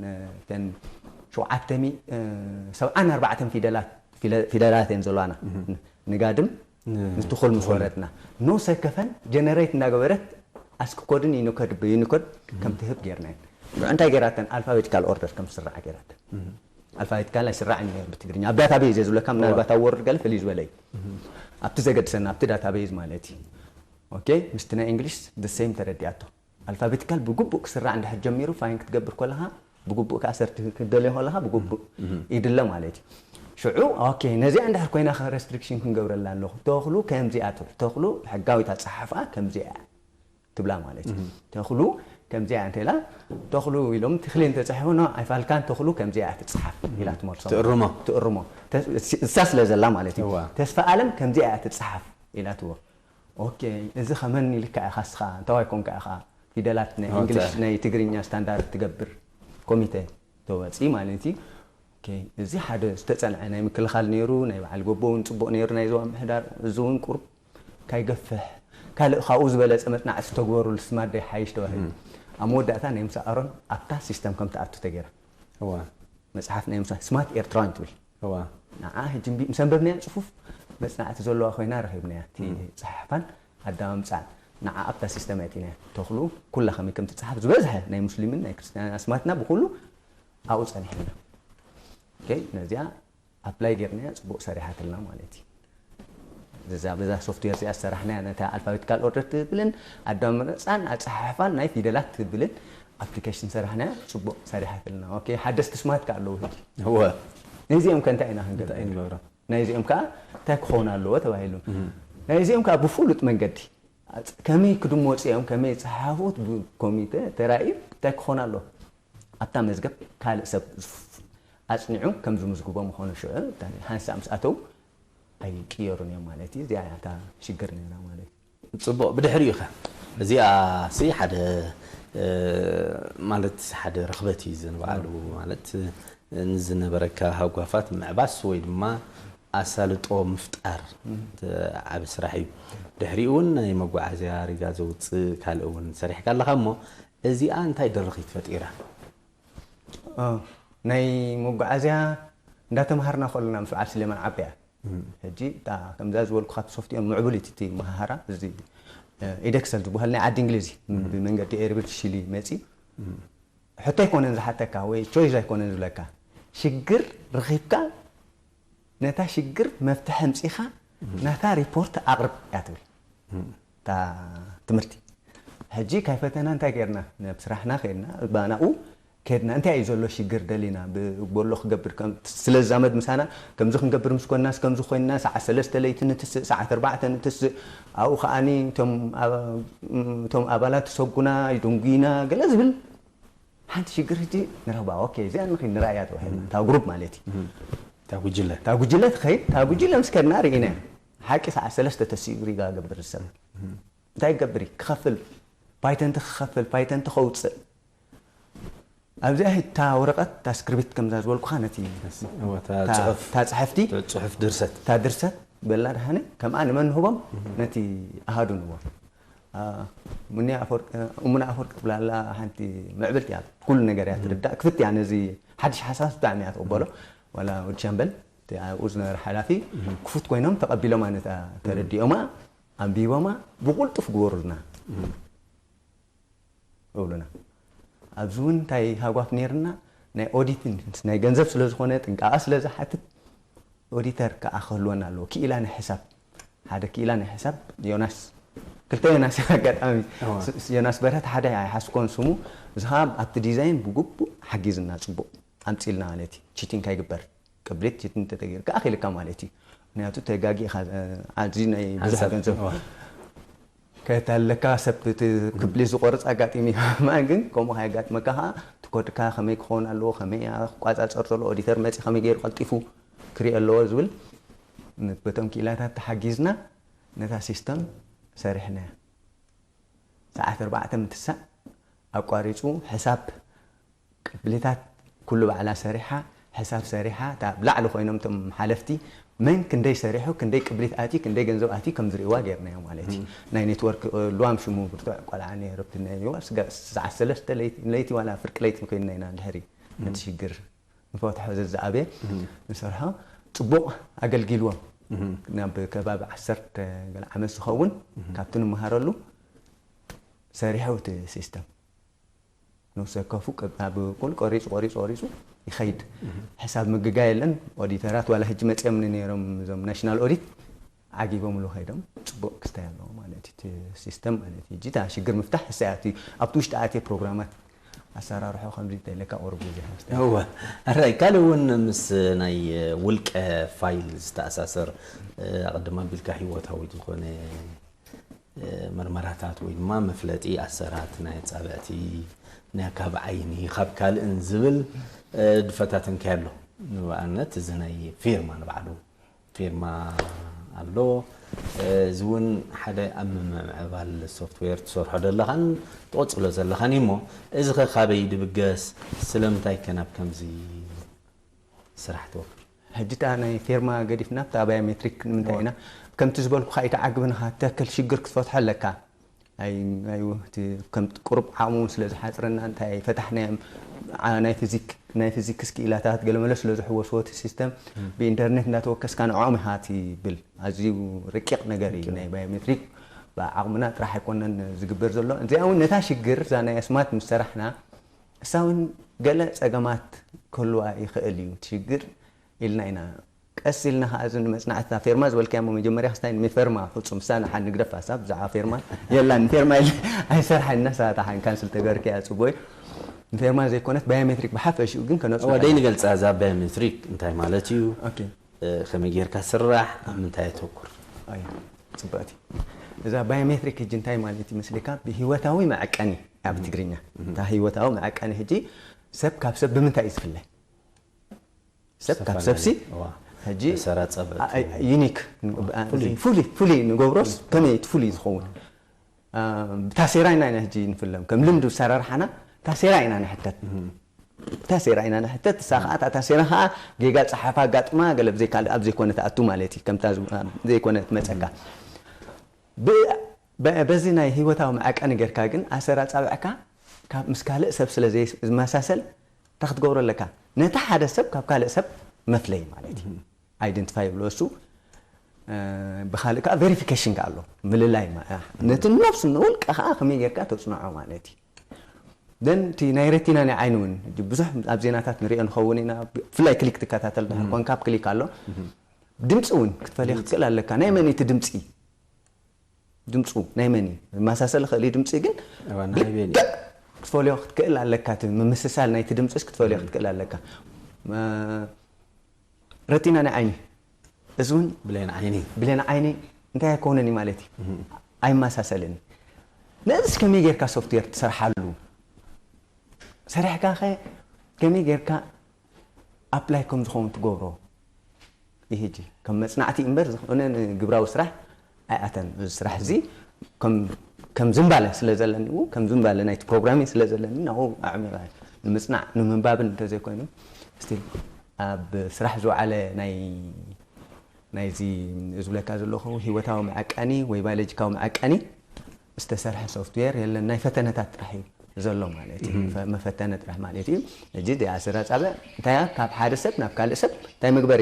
ነተን ሸውዓተ ሚእቲ ሰብዓን ኣርባዕተን ፊደላት ፊደላት እየን ዘለዋና። ንጋድም ንትኹል ምስ ወረድና ነፍሲ ወከፈን ጀነሬት እንዳገበረት ኣስክ ኮድን ዩኒኮድ ብዩኒኮድ ከም ትህብ ጌርና እየን። ሽዑ እንታይ ጌራተን? ኣልፋቤቲካል ኦርደር ከም ዝስራዕ ጌራተን። ኣልፋቤቲካል ኣይስራዕን እዩ ነይሩ ብትግርኛ። ኣብ ዳታቤዝ እየ ዝብለካ፣ ምናልባት ኣብ ወርድ ገለ ፍልይ ዝበለ እዩ። ኣብቲ ዘገድሰና ኣብቲ ዳታቤዝ ማለት እዩ። ኦኬ፣ ምስቲ ናይ እንግሊሽ the same ተረዲኣቶ። ኣልፋቤቲካል ብግቡእ ክስራዕ እንድሕር ጀሚሩ ፋይን ክትገብር ከለኻ ብግቡእ ከዓ ሰርቲፊኬት ክትደልዮ ከለኻ ብግቡእ ይድለ ማለት እዩ። ሽዑ ኦኬ ነዚኣ እንድሕር ኮይና ከ ሬስትሪክሽን ክንገብረላ ኣለኹ። ተኽሉ ከምዚኣ ትብል። ተኽሉ ሕጋዊት ኣፀሓሕፋ ከምዚኣ እያ ትብላ ማለት እዩ። ተኽሉ ከምዚኣ እያ እንተኢላ ተኽሉ ኢሎም ትኽሊ እንተፅሕፉ ኖ ኣይፋልካን ተኽሉ ከምዚኣ እያ ትፅሓፍ ኢላ ትመልሶ። ትእርሞ። ትእርሞ። እሳ ስለ ዘላ ማለት እዩ። ተስፋ ኣለም ከምዚኣ እያ ትፅሓፍ ኢላ ትዎ ኦኬ እዚ ከመን ኢልካ ኢኻ እስኻ እንታዋይ ኮንካ ኢኻ ፊደላት ናይ እንግሊሽ ናይ ትግርኛ ስታንዳርድ ትገብር ኮሚቴ ተወፂ ማለት እዩ። ኦኬ እዚ ሓደ ዝተፀንዐ ናይ ምክልኻል ነይሩ፣ ናይ በዓል ጎቦ እውን ፅቡቕ ነይሩ፣ ናይ ዞባ ምሕዳር እዚ እውን ቁሩብ ካይገፍሕ ካልእ ካብኡ ዝበለፀ መፅናዕቲ ዝተግበሩሉ ስማት ዶ ይሓይሽ ተባሂሉ። ኣብ መወዳእታ ናይ ምሳ ኣሮን ኣብታ ሲስተም ከም ትኣቱ ተገይራ። መፅሓፍ ናይ ምሳ ስማት ኤርትራውያን ትብል። ንዓ ሕጂ እምቢ ምስ ኣንበብናያ ፅፉፍ መፅናዕቲ ዘለዋ ኮይና ረኺብናያ። እቲ ፅሓሕፋን ኣዳማምፃን ንዓ ኣብታ ሲስተም ኣእቲናያ። ተኽሉ ኩላ ከመይ ከም ትፅሓፍ ዝበዝሐ ናይ ሙስሊምን ናይ ክርስትያን ኣስማትና ብኩሉ ኣብኡ ፀኒሕና። ኦኬ ነዚኣ ኣፕላይ ጌርናያ ፅቡቕ ሰሪሓትልና ማለት እዩ። እዛ በዛ ሶፍትዌር እዚኣ ዝሰራሕናያ ነታ ኣልፋቤቲካል ኦርደር ትብልን ኣዳመረፃን ኣፀሓሕፋን ናይ ፊደላት ትብልን ኣፕሊኬሽን ሰራሕናያ ፅቡቕ ሰሪሓትልና። ኦኬ ሓደስቲ ስማት ከ ኣለዉ ሕጂ። እወ። ነዚኦም ከ እንታይ ኢና እንታይ ክንገብር? ንገብሮም? ናይዚኦም ከዓ እንታይ ክኸውን ኣለዎ ተባሂሉ። ናይዚኦም ከዓ ብፍሉጥ መንገዲ ኣፅ- ከመይ ክድመፁ እዮም ከመይ ዝፀሓፉት ብኮሚተ ተራእዩ እንታይ ክኾን ኣለዎ? ኣብታ መዝገብ ካልእ ሰብ ዝፍ- ኣፅኒዑ ከም ዝምዝግቦ ምኾኑ ሽዑ እታ ሓንሳእ ምስ ኣተው ኣይቅየሩን እዮም ማለት እዩ። እዚኣ እያ እታ ሽግር ነይራ ማለት እዩ። ፅቡቕ ብድሕሪኡ ኸ? እዚኣ ሲ ሓደ እ፣ ማለት ሓደ ርኽበት እዩ ዘንባዕሉ ማለት ንዝነበረካ ሃጓፋት ምዕባስ ወይ ድማ ኣሳልጦ ምፍጣር ዓቢ ስራሕ እዩ። ድሕሪኡ እውን ናይ መጓዓዝያ ሪጋ ዘውፅእ ካልእ እውን ሰሪሕካ ኣለኻ እሞ እዚኣ እንታይ ድርኺት ፈጢራ? እ፣ ናይ መጓዓዝያ እንዳተምሃርና ከለና ምስ በዓል ስሌማን ዓበያ ሕጂ እታ ከምዛ ዝበልኩኻ እቲ ሶፍትዌር ምዕቡል እቲ እቲ መሃሃራ እዚ ኢደክሰል ዝበሃል ናይ ዓዲ እንግሊዝ ብመንገዲ ኤርብር ሽሊ መፂ ሕቶ ኣይኮነን ዝሓተካ ወይ ቾይስ ኣይኮነን ዝብለካ ሽግር ረኺብካ ነታ ሽግር መፍትሒ ኣምፂኻ ናታ ሪፖርት ኣቕርብ እያ ትብል እታ ትምህርቲ። ሕጂ ካይ ፈተና እንታይ ጌርና ናብ ስራሕና ኸድና ባናኡ ከድና እንታይ እዩ ዘሎ ሽግር ደሊና ብጎሎ ክገብር ከም- ስለ ዝዛመድ ምሳና ከምዚ ክንገብር ምስ ኮንናስ ከምዚ ኮይንና ሰዓት ሰለስተ ለይቲ ንትስእ ሰዓት ኣርባዕተ ንትስእ ኣብኡ ከዓኒ እቶም ኣብ- እቶም ኣባላት ትሰጉና ይድንጉይና ገለ ዝብል ሓንቲ ሽግር ሕጂ ንረኽባ ኦኬ እዚኣ ንኺ ንረኣያ ተባሂልና እታ ግሩፕ ማለት እዩ እታ ጉጅለ ትኸይድ። እታ ጉጅለ ምስ ከድና ርኢና፣ ሓቂ ሰዓት ሰለስተ ተሲኡ ሪጋ ገብር ሰብ እንታይ ይገብር እዩ? ክኸፍል፣ ፓይተንቲ ክኸፍል፣ ፓይተንቲ ከውፅእ። ኣብዚኣ ሂታ ወረቐት፣ እታ ስክሪፕት፣ ከምዛ ዝበልኩኻ፣ ነቲ እታ ጽሑፍቲ፣ ጽሑፍ ድርሰት፣ እታ ድርሰት በላ ደሃነ ከምኣ ንመን ንህቦም? ነቲ ኣሃዱ ንህቦም። ሙኒያ ኣፈወርቅ፣ እሙና ኣፈወርቅ ትብላላ ሓንቲ ምዕብልቲ እያ፣ ኩሉ ነገር እያ ትርዳእ፣ ክፍት እያ፣ ነዚ ሓድሽ ሓሳብ ብጣዕሚ እያ ትቕበሎ። ዋላ ወዲ ሻምበል ኣብኡ ዝነበረ ሓላፊ ክፉት ኮይኖም ተቐቢሎማ፣ ነታ ተረዲኦማ፣ ኣንቢቦማ፣ ብቁልጡፍ ግበሩልና እብሉና። ኣብዚ እውን እንታይ ሃጓፍ ነይርና፣ ናይ ኦዲትን ናይ ገንዘብ ስለ ዝኾነ፣ ጥንቃቐ ስለ ዝሓትት፣ ኦዲተር ከዓ ክህልወና ኣለዎ። ክኢላ ናይ ሕሳብ፣ ሓደ ክኢላ ናይ ሕሳብ ዮናስ፣ ክልተ ዮናስ ኣጋጣሚ፣ ዮናስ በርሀት ሓደ ኣይሓስኮን ስሙ፣ እዚ ከዓ ኣብቲ ዲዛይን ብግቡእ ሓጊዝና፣ ፅቡቕ ኣምፂልና ማለት እዩ። ቺቲንግ ከይግበር፣ ቅብሊት ቺቲንግ እንተተገይሩ ከዓ ኣኺልካ ማለት እዩ። ምክንያቱ ተጋጊኻ፣ ኣዚ ናይ ብዙሕ ገንዘብ ከታለካ ሰብ እቲ ክብሊ ዝቆርጽ ኣጋጢሚ። ማን ግን ከምኡ ከየጋጥመካ ከዓ ትኮድካ ከመይ ክኸውን ኣለዎ፣ ከመይ ክቋጻጸር ዘሎ፣ ኦዲተር መጺ ከመይ ገይሩ ቀልጢፉ ክሪኦ ኣለዎ ዝብል በቶም ክኢላታት ተሓጊዝና ነታ ሲስተም ሰሪሕናያ። ሰዓት ኣርባዕተ ምትሳእ ኣቋሪጹ ሕሳብ ቅብሊታት ኩሉ ባዕላ ሰሪሓ፣ ሕሳብ ሰሪሓ፣ እታ ኣብ ላዕሊ ኮይኖም እቶም ሓለፍቲ መን ክንደይ ሰሪሑ፣ ክንደይ ቅብሊት ኣትዩ፣ ክንደይ ገንዘብ ኣትዩ ከም ዝርእይዋ ገይርናዮ ማለት እዩ። ናይ ኔትወርክ፣ እ፣ ልዋም ሽሙ ብርቱዕ ቆልዓ ነይሩ፣ ኣብቲ ናይ፣ ዋ፣ ስጋ-፣ ሰዓት ሰለስተ ለይቲ፣ ለይቲ ዋላ ፍርቂ ለይቲ ኮይንና ኢና ድሕሪ ነቲ ሽግር ንፈትሖ ዘዝኣበየ ንሰርሖ። ጽቡቕ ኣገልጊልዎም። ናብ ከባቢ ዓሰርተ ገለ ዓመት ዝኸውን ካብቲ ንመሃረሉ ሰሪሑ እቲ ሲስተም። ነፍሲ ወከፉ ቅብ-፣ ኣብ ቁል ቆሪጹ፣ ቆሪጹ፣ ቆሪጹ ይኸይድ። ሕሳብ ምግጋ የለን። ኦዲተራት ዋላ ሕጂ መጺኦምኒ ነይሮም፣ እዞም ናሽናል ኦዲት ዓጊቦምሉ ከይዶም። ጽቡቕ ክስታይ ኣለዎ ማለት እዩ፣ እቲ ሲስተም ማለት እዩ። ሕጂ እታ ሽግር ምፍታሕ እሳ እያ፣ እቲ ኣብቲ ውሽጢ ኣትየ ፕሮግራማት ኣሰራርሖ ከምዚ እንተኢለካ ቁሩብ ግዜ ሓስተ። እወ። ኣራይ፣ ካልእ እውን ምስ ናይ ውልቀ ፋይል ዝተኣሳሰር፣ ኣቐድም ኣቢልካ ህይወታዊ ዝኾነ እ፣ መርመራታት ወይ ድማ መፍለጢ ኣሰራት ናይ ኣጻብዕቲ፣ ናይ ካብ ዓይኒ፣ ካብ ካልእን ዝብል፣ እ፣ ድፈታትንካዮ ኣሎ። ንኣብነት እዚ ናይ ፌርማ ንባዕሉ ፌርማ ኣሎ። እ፣ እዚ እውን ሓደ ኣብ ምምዕባል ሶፍትዌር ትሰርሖ ዘለኻን ትቕጽሎ ዘለኻን እዩ እሞ፣ እዚ ኸ ካበይ ድብገስ? ስለምንታይ ከ ናብ ከምዚ ስራሕ ትወፍር? ሕጂ እታ ናይ ፌርማ ገዲፍና፣ እታ ባዮሜትሪክ ንምንታይ ኢና? ከምቲ ዝበልኩኻ፣ ኣይተዓግብንኻ፣ ተክል ሽግር ክትፈትሖ ኣለካ። ኣይ፣ ኣይ፣ እቲ ከም ቁሩብ ዓቕሙ እውን ስለ ዝሓጽረና፣ እንታይ ኣይፈታሕናዮም። ዓ-፣ ናይ ፊዚክ-፣ ናይ ፊዚክስ ክኢላታት ገለመለ ስለ ዝሕወስዎ፣ እቲ ሲስተም ብኢንተርኔት እንዳተወከስካ ንዕኦም ኢኻ ትብል። ኣዝዩ ረቂቕ ነገር እዩ። ረቂቕ። ናይ ባዮሜትሪክ ብዓቕምና ጥራሕ ኣይኮነን ዝግበር ዘሎ። እዚኣ እውን ነታ ሽግር፣ እዛ ናይ ኣስማት ምስ ሰራሕና፣ እሳ እውን ገለ ጸገማት ክህልዋ ይኽእል እዩ፣ እቲ ሽግር ኢልና ኢና። ቀስ ኢልና ኸዓ እዚ ንመጽናዕትታ ፌርማ ዝበልካዮ እሞ መጀመርያ ክስታይ ንፌርማ ፍጹም እሳ ንሓን ንግደፍ፣ እሳ ብዛዕባ ፌርማ የላን፣ ፌርማ ኢለ ኣይሰርሓን፣ እሳ እታ ሓን ካንስል ተገርክያ ጽቡቕ እዩ። ንፌርማ ዘይኮነት ባዮሜትሪክ ብሓፈሽኡ ግን ከነጽንዖ እወ፣ ደይ ኢና። ንገልጻ እዛ ባዮሜትሪክ እንታይ ማለት እዩ? ኦኬ። እ፣ ከመይ ጌርካ ስራሕ፣ ኣብ ምንታይ የተኩር? ኣይ፣ ጽብቕቲ። እዛ ባዮሜትሪክ ሕጂ እንታይ ማለት እዩ መስለካ? ብህይወታዊ መዐቀኒ ኣብ ትግርኛ። እታ ህይወታዊ መዐቀኒ ሕጂ ሰብ ካብ ሰብ ብምንታይ እዩ ዝፍለ? ሰብ ካብ ሰብሲ እዋ። ሕጂ ተሰራጸበ አ-፣ አ-፣ ዩኒክ፣ አ-፣ ፍሉይ። ፍሉይ፣ ፍሉይ ንገብሮስ ከመይ እቲ ፍሉይ ዝኸውን? አ፣ ብታሴራ ኢና፣ ኢና ሕጂ ንፍለም። ከም ልምዲ ኣሰራርሓና ታሴራ ኢና ንሕተት። ታሴራ ኢና ንሕተት። እሳ ኸዓ፣ እታ ታሴራ ኸዓ ጌጋ ጸሓፋ ኣጋጥማ፣ ገለ ብዘይ ካልእ ኣብ ዘይኮነ ትኣቱ ማለት እዩ። ከምታ ዝ-፣ ኣብ ዘይኮነ ትመጸካ። ብ-፣ በ-፣ በዚ ናይ ህይወታዊ መዐቀኒ ጌርካ ግን ኣሰር ኣጻብዕካ ካብ ምስ ካልእ ሰብ ስለ ዘይ-፣ ዝመሳሰል እንታይ ክትገብሮ ኣለካ? ነቲ ሓደ ሰብ ካብ ካልእ ሰብ መፍለይ ማለት እዩ። ኣይደንቲፋይ ይብሎ እሱ። እ፣ ብኻልእ ከዓ ቬሪፊኬሽን ከዓ ኣሎ፣ ምልላይ ማ-፣ እ፣ ነቲ ነብሱ ንውልቀ ከዓ ከመይ ጌርካ ተጽንዖ ማለት እዩ። ደን እቲ ናይ ረቲና ናይ ዓይኒ እውን ብዙሕ ኣብ ዜናታት ንሪኦ ንኸውን ኢና፣ ብፍላይ ክሊክ ትከታተል ድሕር ኮንካ ኣብ ክሊክ ኣሎ። ድምፂ እውን ክትፈልዮ ክትክእል ኣለካ። ናይ መን እቲ ድምፂ? ድምፁ ናይ መን እዩ? መሳሰል ይኽእል እዩ ድምፂ፣ ግን እዋ፣ ናይ ኣበይ እዩ? ብልክዕ ክትፈልዮ ክትክእል ኣለካ። እቲ ምምስሳል ናይቲ ድምፅስ ክትፈልዮ ክትክእል ኣለካ። መ-፣ ረቲና ናይ ዓይኒ፣ እዚ እውን ብሌን ዓይኒ። ብሌን ዓይኒ እንታይ ኣይኮነን እዩ ማለት እዩ። ኣይመሳሰልን እዩ። ነዚስ ከመይ ጌርካ ሶፍትዌር ትሰርሓሉ? ሰሪሕካ ኸ ከመይ ጌርካ ኣፕላይ ከም ዝኸውን ትገብሮ? ይህጂ ከም መጽናዕቲ እምበር ዝኾነ ንግብራዊ ስራሕ ኣይኣተን። እዚ ስራሕ እዚ ከም ከም ዝንባለ ስለ ዘለኒ፣ ከም ዝንባለ ናይቲ ፕሮግራሚንግ ስለ ዘለኒ፣ ናብኡ ኣዕሚቐ ንምጽናዕ ንምንባብን እንተዘይኮይኑ፣ ስቲል ኣብ ስራሕ ዝወዓለ ናይ ናይዚ ዝብለካ ዘለኹ ህይወታዊ መዐቀኒ ወይ ባዮሎጂካዊ መዐቀኒ ዝተሰርሐ ሶፍትዌር የለን። ናይ ፈተነታት ጥራሕ እዩ ዘሎ ማለት እዩ። መፈተነ ጥራሕ ማለት እዩ። ሕጂ እዚኣ ስረ ጻብዕ እንታይ እያ? ካብ ሓደ ሰብ ናብ ካልእ ሰብ እንታይ መግበሪ?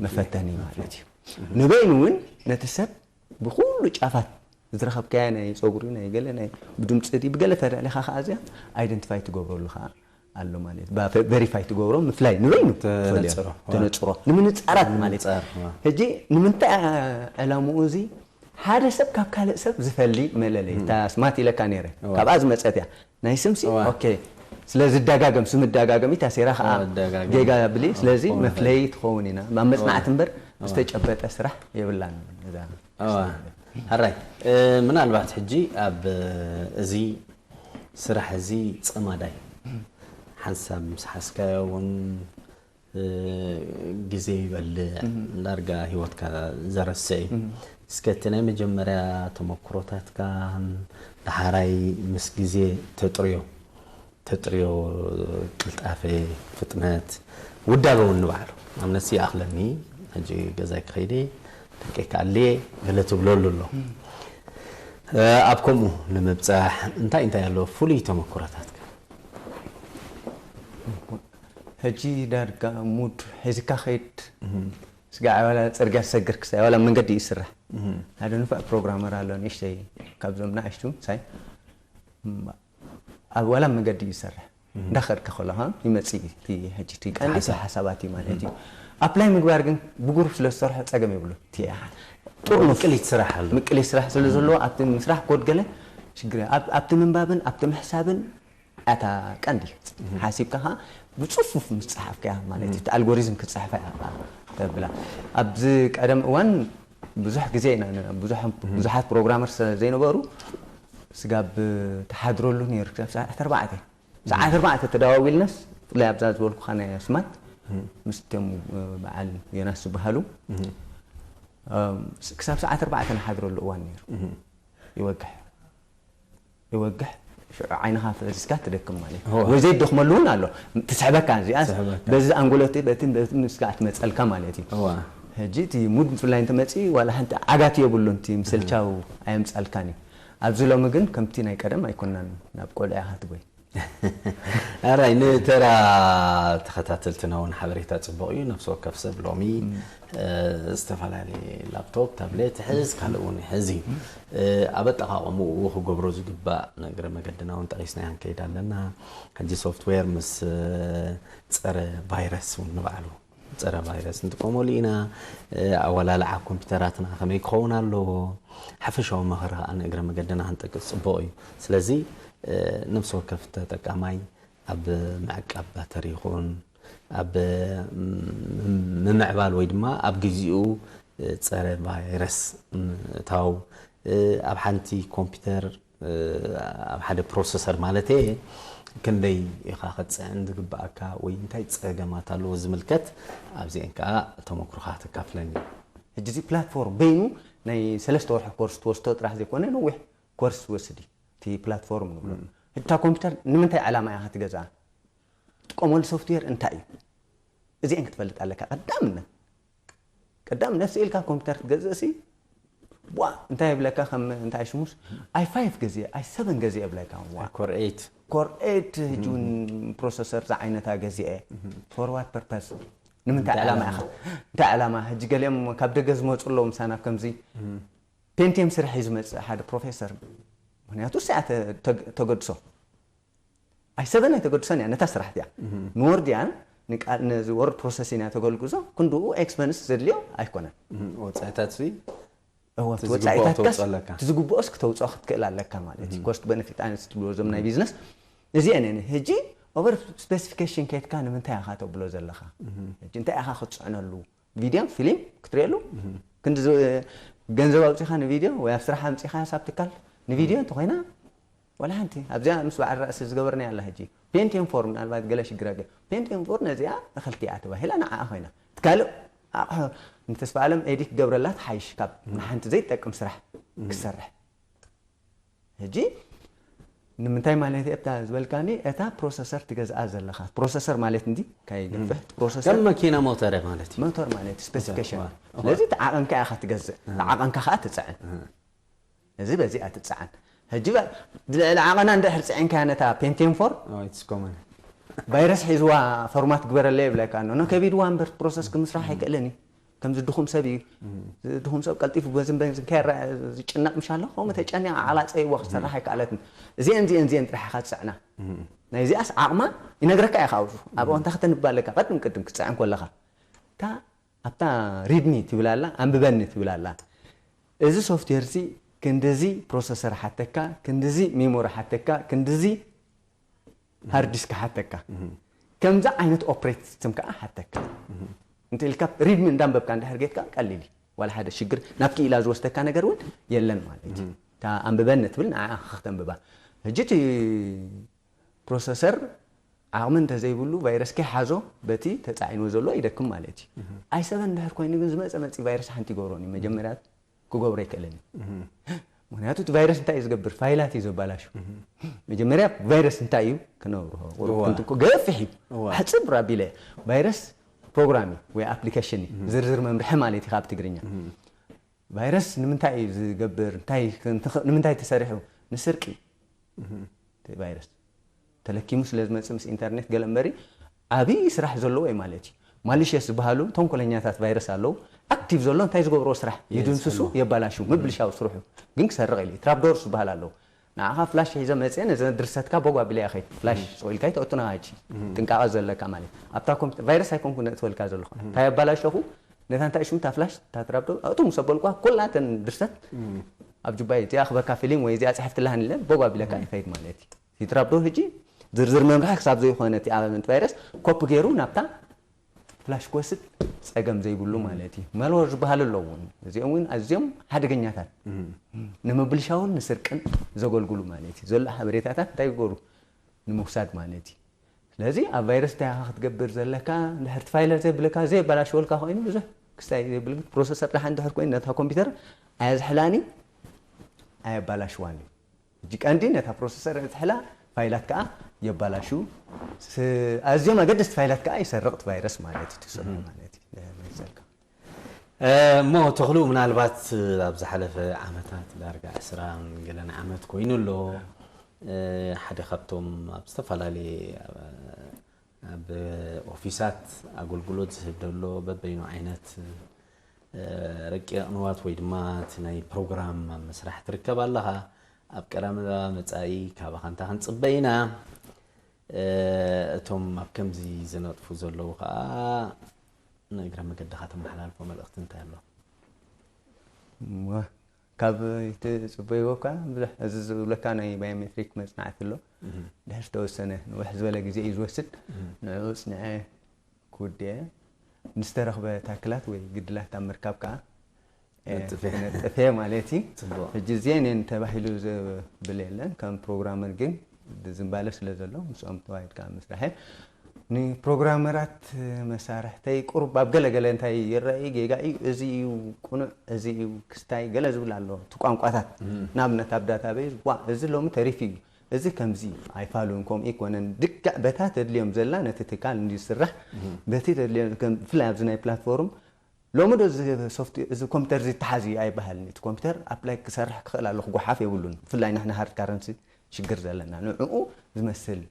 መፈተኒ ማለት እዩ። ንበይኑ እውን ነቲ ሰብ ብኹሉ ጫፋት ዝረኸብካያ ናይ ጸጉሪ፣ ናይ ገለ፣ ናይ ብድምጺ ድዩ፣ ብገለ ተዳሊኻ ከኣ እዚኣ ኣይደንቲፋይ ትገብረሉ ከኣ ኣሎ ማለት እዩ። ባ-፣ ቨሪፋይ ትገብሮ ምፍላይ ንበይኑ ተነጽሮ። ትፈልዮ። ተነጽሮ። ንምንጻራት ማለት እዩ። ንምንጻር፣ ዋ። ሕጂ ንምንታይ ዕላምኡ እዚ ሓደ ሰብ ካብ ካልእ ሰብ ዝፈሊ መለለይ። እታ ስማት ኢለካ ነይረ። እዋ። ካብኣ ዝመጸት እያ። ናይ ስምሲ፣ እዋ። ኦኬ። ስለ ዝደጋገም፣ ስም እደጋገም እዩ፣ ታሴራ ከኣ እዋ፣ እደጋገም። ጌጋ ብሊ። ስለዚ እዋ፣ መፍለይ ትኸውን ኢና። ኣብ መጽናዕቲ እዋ። እምበር እዋ። ዝተጨበጠ ስራሕ የብላን። እዛ እዋ። ሕራይ፣ እ፣ ምናልባት ሕጂ ኣብ፣ እ፣ እዚ ስራሕ እዚ ጸማዳይ ሓንሳብ ምስ ሓዝካዮ እውን፣ እ፣ ግዜ ይበልዕ፣ ዳርጋ ህይወትካ ዘረስዕ እዩ። እስከ እቲ ናይ መጀመርያ ተመክሮታትካን ደሓራይ ምስ ግዜ ተጥርዮ፣ ተጥርዮ ቅልጣፈ፣ ፍጥነት፣ ውዳበ እውን ንባዕሉ። ኣብነት ይኣኽለኒ፣ ሕጂ ገዛይ ክኸይደ፣ ደቀይ ክኣልየ፣ ገለ ትብለሉ ኣሎ። እ፣ ኣብ ከምኡ ንምብጻሕ እንታይ እንታይ ኣሎ ፍሉይ ተመክሮታትካ? ሕጂ ዳርጋ ሙድ ሒዝካ ኸይድ። ስጋዕ ዋላ ጽርግያ ትሰግር ክሳይ ዋላ መንገዲ ይስራሕ። ሓደ ንፉዕ ፕሮግራመር ኣሎ፣ ንእሽተይ ካብዞም ንኣሽቱ ሳይ፣ እም፣ ኣብ ዋላ መንገዲ ይሰርሕ። እንዳኸድካ ከለኻ ይመጽእ እዩ እቲ ሕጂ እቲ ቀንዲ እቲ ሓሳብ። ሓሳባት እዩ ማለት እዩ። ኣፕላይ ምግባር ግን ብግሩፕ ስለ ዝሰርሖ ጸገም የብሉ። እቲ ጥርኑፍ ምቅሊት ስራሕ ኣሎ። ምቅሊት ስራሕ ስለ ዘለዎ ኣብቲ ምስራሕ ኮድ ገለ ሽግር፣ ኣብ-፣ ኣብቲ ምንባብን ኣብቲ ምሕሳብን ኣታ ቀንዲ ሓሲብካ ኸዓ ብጽፉፍ ምስ ጸሓፍካያ ማለት እዩ። እቲ ኣልጎሪዝም ክትጽሕፋ እያ ተብላ። ኣብዚ ቀደም እዋን ብዙሕ ግዜ ኢና ን-፣ ብዙሕ፣ ብዙሓት ፕሮግራመር ስለ ዘይነበሩ ስጋብ ትሓድረሉ ነይሩ ክሳብ ሰዓት ኣርባዕተ። ሰዓት ኣርባዕተ ተደዋዊልናስ ብፍላይ ኣብዛ ዝበልኩኻ ናይ ኣስማት ምስቶም በዓል ዮናስ ዝበሃሉ፣ እም፣ ክሳብ ሰዓት ኣርባዕተ ንሓድረሉ እዋን ነይሩ። ይወግሕ። ይወግሕ፣ ሽዑ ዓይንኻ ፈዚዝካ ትደክም ማለት እዩ። እዋ። ወይ ዘይደኽመሉ እውን ኣሎ። ትስሕበካ እዚኣ፣ ትስሕበካ። በዚ ኣንጎሎቲ፣ በቲ፣ በቲ ምስጋዕ ትመጸልካ ማለት እዩ። እዋ። ሕጂ እቲ ሙድ ብፍላይ እንተመጺ ዋላ ሓንቲ ዓጋት የብሉን፣ እቲ ምስልቻው ኣየምጻልካን እዩ። ኣብዚ ሎሚ ግን ከምቲ ናይ ቀደም ኣይኮናን፣ ናብ ቆልዑ ኢኻ ትጎይ። ኣራይ፣ ንተራ ተኸታተልትና እውን ሓበሬታ ጽቡቕ እዩ። ነፍሲ ወከፍ ሰብ ሎሚ፣ እም። እ፣ ዝተፈላለየ ላፕቶፕ፣ ታብሌት ይሕዝ፣ ካልእ እውን ይሕዝ እዩ። እ፣ ኣብ ኣጠቓቕምኡ ክገብሮ ዝግባእ ንእግረ መገድና እውን ጠቒስና ክንከይድ ኣለና። ሕጂ ሶፍትዌር ምስ፣ እ፣ ጸረ ቫይረስ እውን ንባዕሉ ጸረ ቫይረስ ንጥቀመሉ ኢና። እ፣ ኣወላልዓ ኮምፒውተራትና ከመይ ክኸውን ኣለዎ? ሓፈሻዊ ምኽሪ ከኣ ንእግረ መገድና ክንጠቅስ ጽቡቕ እዩ። ስለዚ፣ እ፣ ነፍሲ ወከፍ ተጠቃማይ ኣብ ምዕቃብ ባተሪ ይኹን፣ ኣብ፣ ም-፣ ምምዕባል ወይ ድማ ኣብ ግዚኡ፣ እ፣ ጸረ ቫይረስ ምእታው፣ እ፣ ኣብ ሓንቲ ኮምፒውተር፣ እ፣ ኣብ ሓደ ፕሮሰሰር ማለተየ ክንደይ ኢኻ ከትጽዕን ዝግብኣካ ወይ እንታይ ጸገማት ኣለዎ ዝምልከት ኣብዚአን ከኣ ተመክሮኻ ተካፍለኒ። ሕጂ እዚ ፕላትፎርም በይኑ ናይ ሰለስተ ወርሒ ኮርስ ትወስዶ ጥራሕ ዘይኮነ ነዊሕ ኮርስ ትወስድ እዩ። እቲ ፕላትፎርም ንብሎ። እም። እታ ኮምፒውተር ንምንታይ ዕላማ እያ ክትገዝኣ? ትጥቀመሉ ሶፍትዌር እንታይ እዩ? እዚአን ክትፈልጥ ኣለካ ቀዳምነት። ቀዳም ነፍሲ ኢልካ ኮምፒውተር ክትገዝእ ሲ፣ ዋ፣ እንታይ የብለካ፣ ከም እንታይ ሽሙስ፣ ኣይ ፋይቭ ገዚአ፣ ኣይ ሰቨን ገዚአ የብለካ። ዋ። ኮር ኤይት። ኮር ኤይት፣ ሕጂ እውን ፕሮሰሰር ዝዓይነታ ገዚአ። ፎር ዋት ፐርፐስ? ንምንታይ እንታይ ዕላማ ዕላማ? ኢኻ? እንታይ ዕላማ? ሕጂ ገሊኦም ካብ ደገ ዝመጹ ኣለዉ፣ ምሳና ከምዚ እም። ፔንቲየም ስራሕ እዩ ዝመጽእ ሓደ ፕሮፌሰር። ምኽንያቱ እሳ እያ ተ-፣ ተግ-፣ ተገድሶ። ኣይ ሰቨን ኣይተገድሶን እያ፣ ነታ ስራሕ እቲኣ። እም። ንወርድ እያ፣ ንቃ-፣ ነዚ ወርድ ፕሮሰሲንግ እያ ተገልግዞ፣ ክንድኡ ኤክስፐንስ ዘድልዮ ኣይኮነን። እም፣ ወጻኢታት ሲ እወ፣ እቲ እቲ ዝግብኦ ወጻኢታትካስ ተውጽኦ ኣለካ። እቲ ዝግብኦስ ክተውጽኦ ክትክእል ኣለካ ማለት እዩ። እም። ኮስት በነፊት ኣናሊሲስ ትብልዎ እዞም ናይ ቢዝነስ። እዚአን እየን። ሕጂ ኦቨር ስፔሲፊኬሽን ከይድካ ንምንታይ ኢኻ ተብሎ ዘለኻ? እም። ሕጂ እንታይ ኢኻ ክትጽዕነሉ? ቪድዮ፣ ፊልም ክትርእየሉ? እም። ክንዲ ዝ-፣ ገንዘብ ኣውጺኻ ንቪድዮ ወይ ኣብ ስራሕ ኣምጺኻ ሳብ ትካል ንቪድዮ እንተኾይና፣ ዋላ ሓንቲ ኣብዚኣ ምስ በዓል ራእሲ ዝገበርናያ ኣላ። ሕጂ ፔንቲየም ፎር ምናልባት ገለ ሽግር ኣገ-፣ ፔንቲየም ፎር ነዚኣ እኽልቲ እያ ተባሂላ ንዓኣ ኮይና። እቲ ካልእ ኣቕሑ ንተስፋ ኣለም ኤዲት ክገብረላ ትሓይሽ ካብ ንሓንቲ ዘይጠቅም ስራሕ ክሰርሕ። ሕጂ ንምንታይ ማለት እየ እታ ዝበልካኒ፣ እታ ፕሮሰሰር ትገዝኣ ዘለኻ፣ ፕሮሰሰር ማለት እንዲ ካይገፍሕ ፕሮሰሰር ከም መኪና ሞተር ማለት እዩ። ሞተር ማለት ስፔሲፊኬሽን። ዋ- ስለዚ ተዓቐንካ ኢኻ ትገዝእ፣ ተዓቐንካ ከዓ ትፅዕን። እዚ በዚኣ ትፅዓን። ሕጂ በ- ልዕሊ ዓቐና እንድሕር ፅዒንካያ ነታ ፔንቲየም ፎር Oh, it's common. ቫይረስ ሒዝዋ ፎርማት ግበረለይ ይብለካ ኣሎ። ኖ ከቢድዋ እምበር ፕሮሰስ ክምስራሕ ኣይክእልን እዩ። ከምዚ ድኹም ሰብ እዩ። ድኹም ሰብ ቀልጢፉ በዝን በዝን ከይረአ ዝጭነቕ ምሽ ኣሎ። ከምኡ ተጨኒቕ ዓላፀይዎ ክሰርሕ ኣይከኣለትን። እዚአን እዚአን እዚአን ጥራሕ ኢኻ ትፅዕና። ናይዚኣስ ዓቕማ ይነግረካ ኢኻ ኣብኡ። ኣብኡ እንታይ ከተንብብ ኣለካ? ቅድም ቅድም ክትፅዕን ከለኻ እታ ኣብታ ሪድሚ ትብል ኣላ፣ ኣንብበኒ ትብል ኣላ። እዚ ሶፍትዌር እዚ ክንድዚ ፕሮሰሰር ሓተካ፣ ክንድዚ ሜሞሪ ሓተካ፣ ክንድዚ ሃርድ ዲስክ ሓተካ። ከምዚ ዓይነት ኦፕሬት ሲስተም ከዓ ሓተካ። እንተ ኢልካ ሪድሚ እንዳንበብካ እንድሕር ጌትካ ቀሊል እዩ። ዋላ ሓደ ሽግር ናብ ክኢላ ዝወስደካ ነገር እውን የለን ማለት እዩ። እታ ኣንብበኒ ትብል ንዓ ከተንብባ። ሕጂ እቲ ፕሮሰሰር ዓቕሚ እንተዘይብሉ ቫይረስ ከይሓዞ በቲ ተፃዒንዎ ዘሎ ይደክም ማለት እዩ። ኣይ ሰቨን እንድሕር ኮይኑ ግን ዝመፀ መፂ ቫይረስ ሓንቲ ይገብሮን እዩ። መጀመርያ ክገብሮ ኣይክእልን እዩ። ምክንያቱ እቲ ቫይረስ እንታይ እዩ ዝገብር? ፋይላት እዩ ዘባላሹ። መጀመርያ ቫይረስ እንታይ እዩ ክነብርሆ እዋ። ክንትኮ ገፊሕ እዩ። እዋ። ሕፅር ኣቢለ ቫይረስ ፕሮግራም እዩ ወይ ኣፕሊኬሽን እዩ። ዝርዝር መምርሒ ማለት እዩ ካብ ትግርኛ። ቫይረስ ንምንታይ እዩ ዝገብር? እንታይ ክንትኽ- ንምንታይ ተሰሪሑ? ንስርቂ። እቲ ቫይረስ ተለኪሙ ስለ ዝመፅእ ምስ ኢንተርኔት ገለ እምበሪ ዓብዪ ስራሕ ዘለዎ እዩ ማለት እዩ። ማሊሽየስ ዝበሃሉ ተንኮለኛታት ቫይረስ ኣለዉ። ኣክቲቭ ዘሎ እንታይ ዝገብርዎ ስራሕ? ይድምስሱ፣ የባላሹ፣ ምብልሻው ስርሑ። ግን ክሰርቕ ኢሉ እዩ። ትራፕዶርስ ዝበሃል ኣለዉ። ንዓኻ ፍላሽ ሒዘ መፅየ ነዘ ድርሰትካ ቦግ ኣቢለ እያ ኸይድ። ፍላሽ ስቕ ኢልካ ኣይተእቱና ሕጂ። ጥንቃቐ ዘለካ ማለት እዩ። ኣብታ ኮምፒውተር ቫይረስ ኣይኮንኩ ነእትወልካ ዘለኹ። እንታይ ኣባላሸኹ? ነታ እንታይ ሽሙ እታ ፍላሽ እታ ትራፕዶር ኣእቱ ምስ ኣበልኳ ኩላ እተን ድርሰት ኣብ ጁባይ እዚኣ ክበካ ፊልም ወይ እዚኣ ፅሕፍትላህን ኢለ ቦግ ኣቢለካ ይኸይድ ማለት እዩ። እቲ ትራፕዶር ሕጂ ዝርዝር መምርሒ ክሳብ ዘይኮነ እቲ ኣንቲ ቫይረስ ኮፒ ገይሩ ናብታ ፍላሽ ክወስድ ፀገም ዘይብሉ ማለት እዩ። ማልወር ዝበሃል ኣለዉ እውን። እዚኦም እውን ኣዝዮም ሓደገኛታት ንምብልሻውን ንስርቅን ዘገልግሉ ማለት እዩ። ዘሎ ሓበሬታታት እንታይ ይገብሩ ንምውሳድ ማለት እዩ። ስለዚ ኣብ ቫይረስ እንታይ ኢኻ ክትገብር ዘለካ? እንድሕር እቲ ፋይለር ዘየብለካ ዘየበላሸወልካ ኮይኑ ብዙሕ ክስታይ ዘብል፣ ግን ፕሮሰሰር ደሓን እንድሕር ኮይኑ ነታ ኮምፒውተር ኣየዝሕላን እዩ፣ ኣየባላሽዋን እዩ። ሕጂ ቀንዲ ነታ ፕሮሰሰር የዝሕላ፣ ፋይላት ከዓ የባላሹ። ስ- ኣዝዮም ኣገደስቲ ፋይላት ከዓ ይሰርቕ እቲ ቫይረስ ማለት እዩ። ትሰርቕ ማለት እዩ። መሰልካ እሞ ተኽሉ፣ ምናልባት ኣብ ዝሓለፈ ዓመታት ዳርጋ ዕስራ ገለን ዓመት ኮይኑ ኣሎ። ሓደ ካብቶም ኣብ ዝተፈላለየ ኣብ ኦፊሳት ኣገልግሎት ዝህብ ዘሎ በበይኑ ዓይነት ረቂቕ ንዋት ወይ ድማ እቲ ናይ ፕሮግራም ኣብ ምስራሕ ትርከብ ኣለኻ። ኣብ ቀረባ መጻኢ ካባኻ እንታይ ክንጽበ ኢና? እቶም ኣብ ከምዚ ዝነጥፉ ዘለዉ ከዓ ንእግረ መገድኻ ተመሓላልፎ መልእኽቲ እንታይ ኣሎ? እሞ ካብ ትፅበይዎ እኳ ብዙሕ፣ እዚ ዝብለካ ናይ ባዮሜትሪክ መፅናዕቲ ኣሎ። ድሕር ዝተወሰነ ንውሕ ዝበለ ግዜ እዩ ዝወስድ። ንዕኡ ፅንዐ ክውድአ፣ ንዝተረኽበ ታክላት ወይ ግድላት ኣብ ምርካብ ከዓ ነጥፍ። ነጥፍ ማለት እዩ። ጽቡቕ። ሕጂ እዚአን እየን ተባሂሉ ዝብል የለን። ከም ፕሮግራመር ግን ዝንባለ ስለ ዘሎ ምስኦም ተዋሂድካ ምስራሕ እየ። ንፕሮግራመራት መሳርሕተይ ቁሩብ ኣብ ገለ ገለ እንታይ ይረኣይ ጌጋ እዩ፣ እዚ እዩ ቁኑዕ፣ እዚ እዩ ክስታይ ገለ ዝብል ኣሎ። እቲ ቋንቋታት ንኣብነት ኣብ ዳታቤዝ ዋ እዚ ሎሚ ተሪፍ እዩ፣ እዚ ከምዚ ኣይፋሉን ከምኡ ኣይኮነን ድጋዕ በታ ተድልዮም ዘላ ነቲ ትካል እንዲ ዝስራሕ በቲ ተድልዮም ከም ብፍላይ ኣብዚ ናይ ፕላትፎርም ሎሚ ዶ እዚ ሶፍት እዚ ኮምፒውተር እዚ ተሓዚ ኣይበሃልን። እቲ ኮምፒውተር ኣፕላይ ክሰርሕ ክኽእል ኣለኹ፣ ጓሓፍ የብሉን። ብፍላይ ንሕና ሃርድ ካረንሲ ሽግር ዘለና ንዕኡ ዝመስል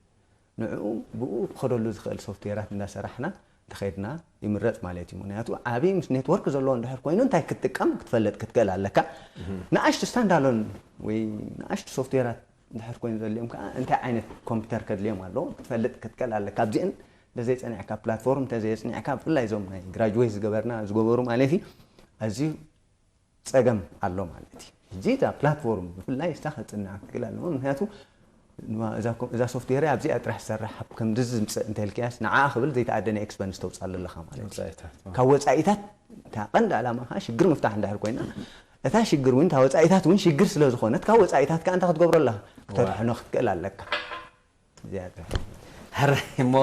ንዕኡ ብኡ ክኸደሉ ዝኽእል ሶፍትዌራት እንዳሰራሕና እንተኸድና ይምረፅ ማለት እዩ። ምክንያቱ ዓብዪ ምስ ኔትወርክ ዘለዎ እንድሕር ኮይኑ እንታይ ክትጥቀም ክትፈልጥ ክትክእል ኣለካ። ንኣሽቱ ስታንዳሎን ወይ ንኣሽቱ ሶፍትዌራት እንድሕር ኮይኑ ዘድልዮም ከዓ እንታይ ዓይነት ኮምፒውተር ከድልዮም ኣለዎ ክትፈልጥ ክትክእል ኣለካ። ኣብዚአን እንተዘይፀኒዕካ ፕላትፎርም እንተዘየፅኒዕካ ብፍላይ እዞም ናይ ግራጁዌት ዝገበርና ዝገበሩ ማለት እዩ ኣዝዩ ፀገም ኣሎ ማለት እዩ። ሕጂ እዛ ፕላትፎርም ብፍላይ እሳ ከፅንዓ ክትክእል ኣለዎ። ምክንያቱ እዛ ኮ- እዛ ሶፍትዌር ኣብዚኣ ጥራሕ ዝሰርሕ ኣብ ከምዚ ዝምፅእ እንተልክያስ ንዓ ክብል ዘይተኣደነ ኤክስፐንስ ተውፅኣሉ ኣለኻ ማለት እዩ። ወፃኢታት። ካብ ወፃኢታት እታ ቀንዲ ዕላማ ከዓ ሽግር ምፍታሕ እንድሕር ኮይና እታ ሽግር እውን እታ ወፃኢታት እውን ሽግር ስለ ዝኾነት ካብ ወፃኢታት ከዓ እንታይ ክትገብሮ ኣለኻ? ክተድሕኖ ክትክእል ኣለካ። እዚኣ ጥራሕ። ሕራይ እሞ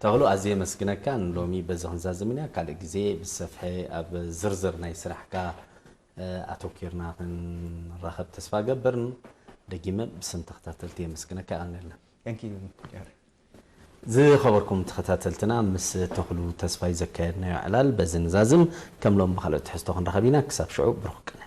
ተኽሉ ኣዝየ የመስግነካ። ንሎሚ በዚ ክንዛዝም ኢና። ካልእ ግዜ ብሰፍሐ ኣብ ዝርዝር ናይ ስራሕካ ኣተኪርና ክንራኸብ ተስፋ ገብር። ደጊመ ብስም ተኸታተልቲ የመስግነካ። ኣነልና Thank you. ዝኸበርኩም ተኸታተልትና፣ ምስ ተኽሉ ተስፋይ ዘካየድናዮ ዕላል በዚ ንዛዝም። ከም ሎም ብኻልኦት ትሕዝቶ ክንራኸብ ኢና። ክሳብ ሽዑ ብሩኽ ቅነ።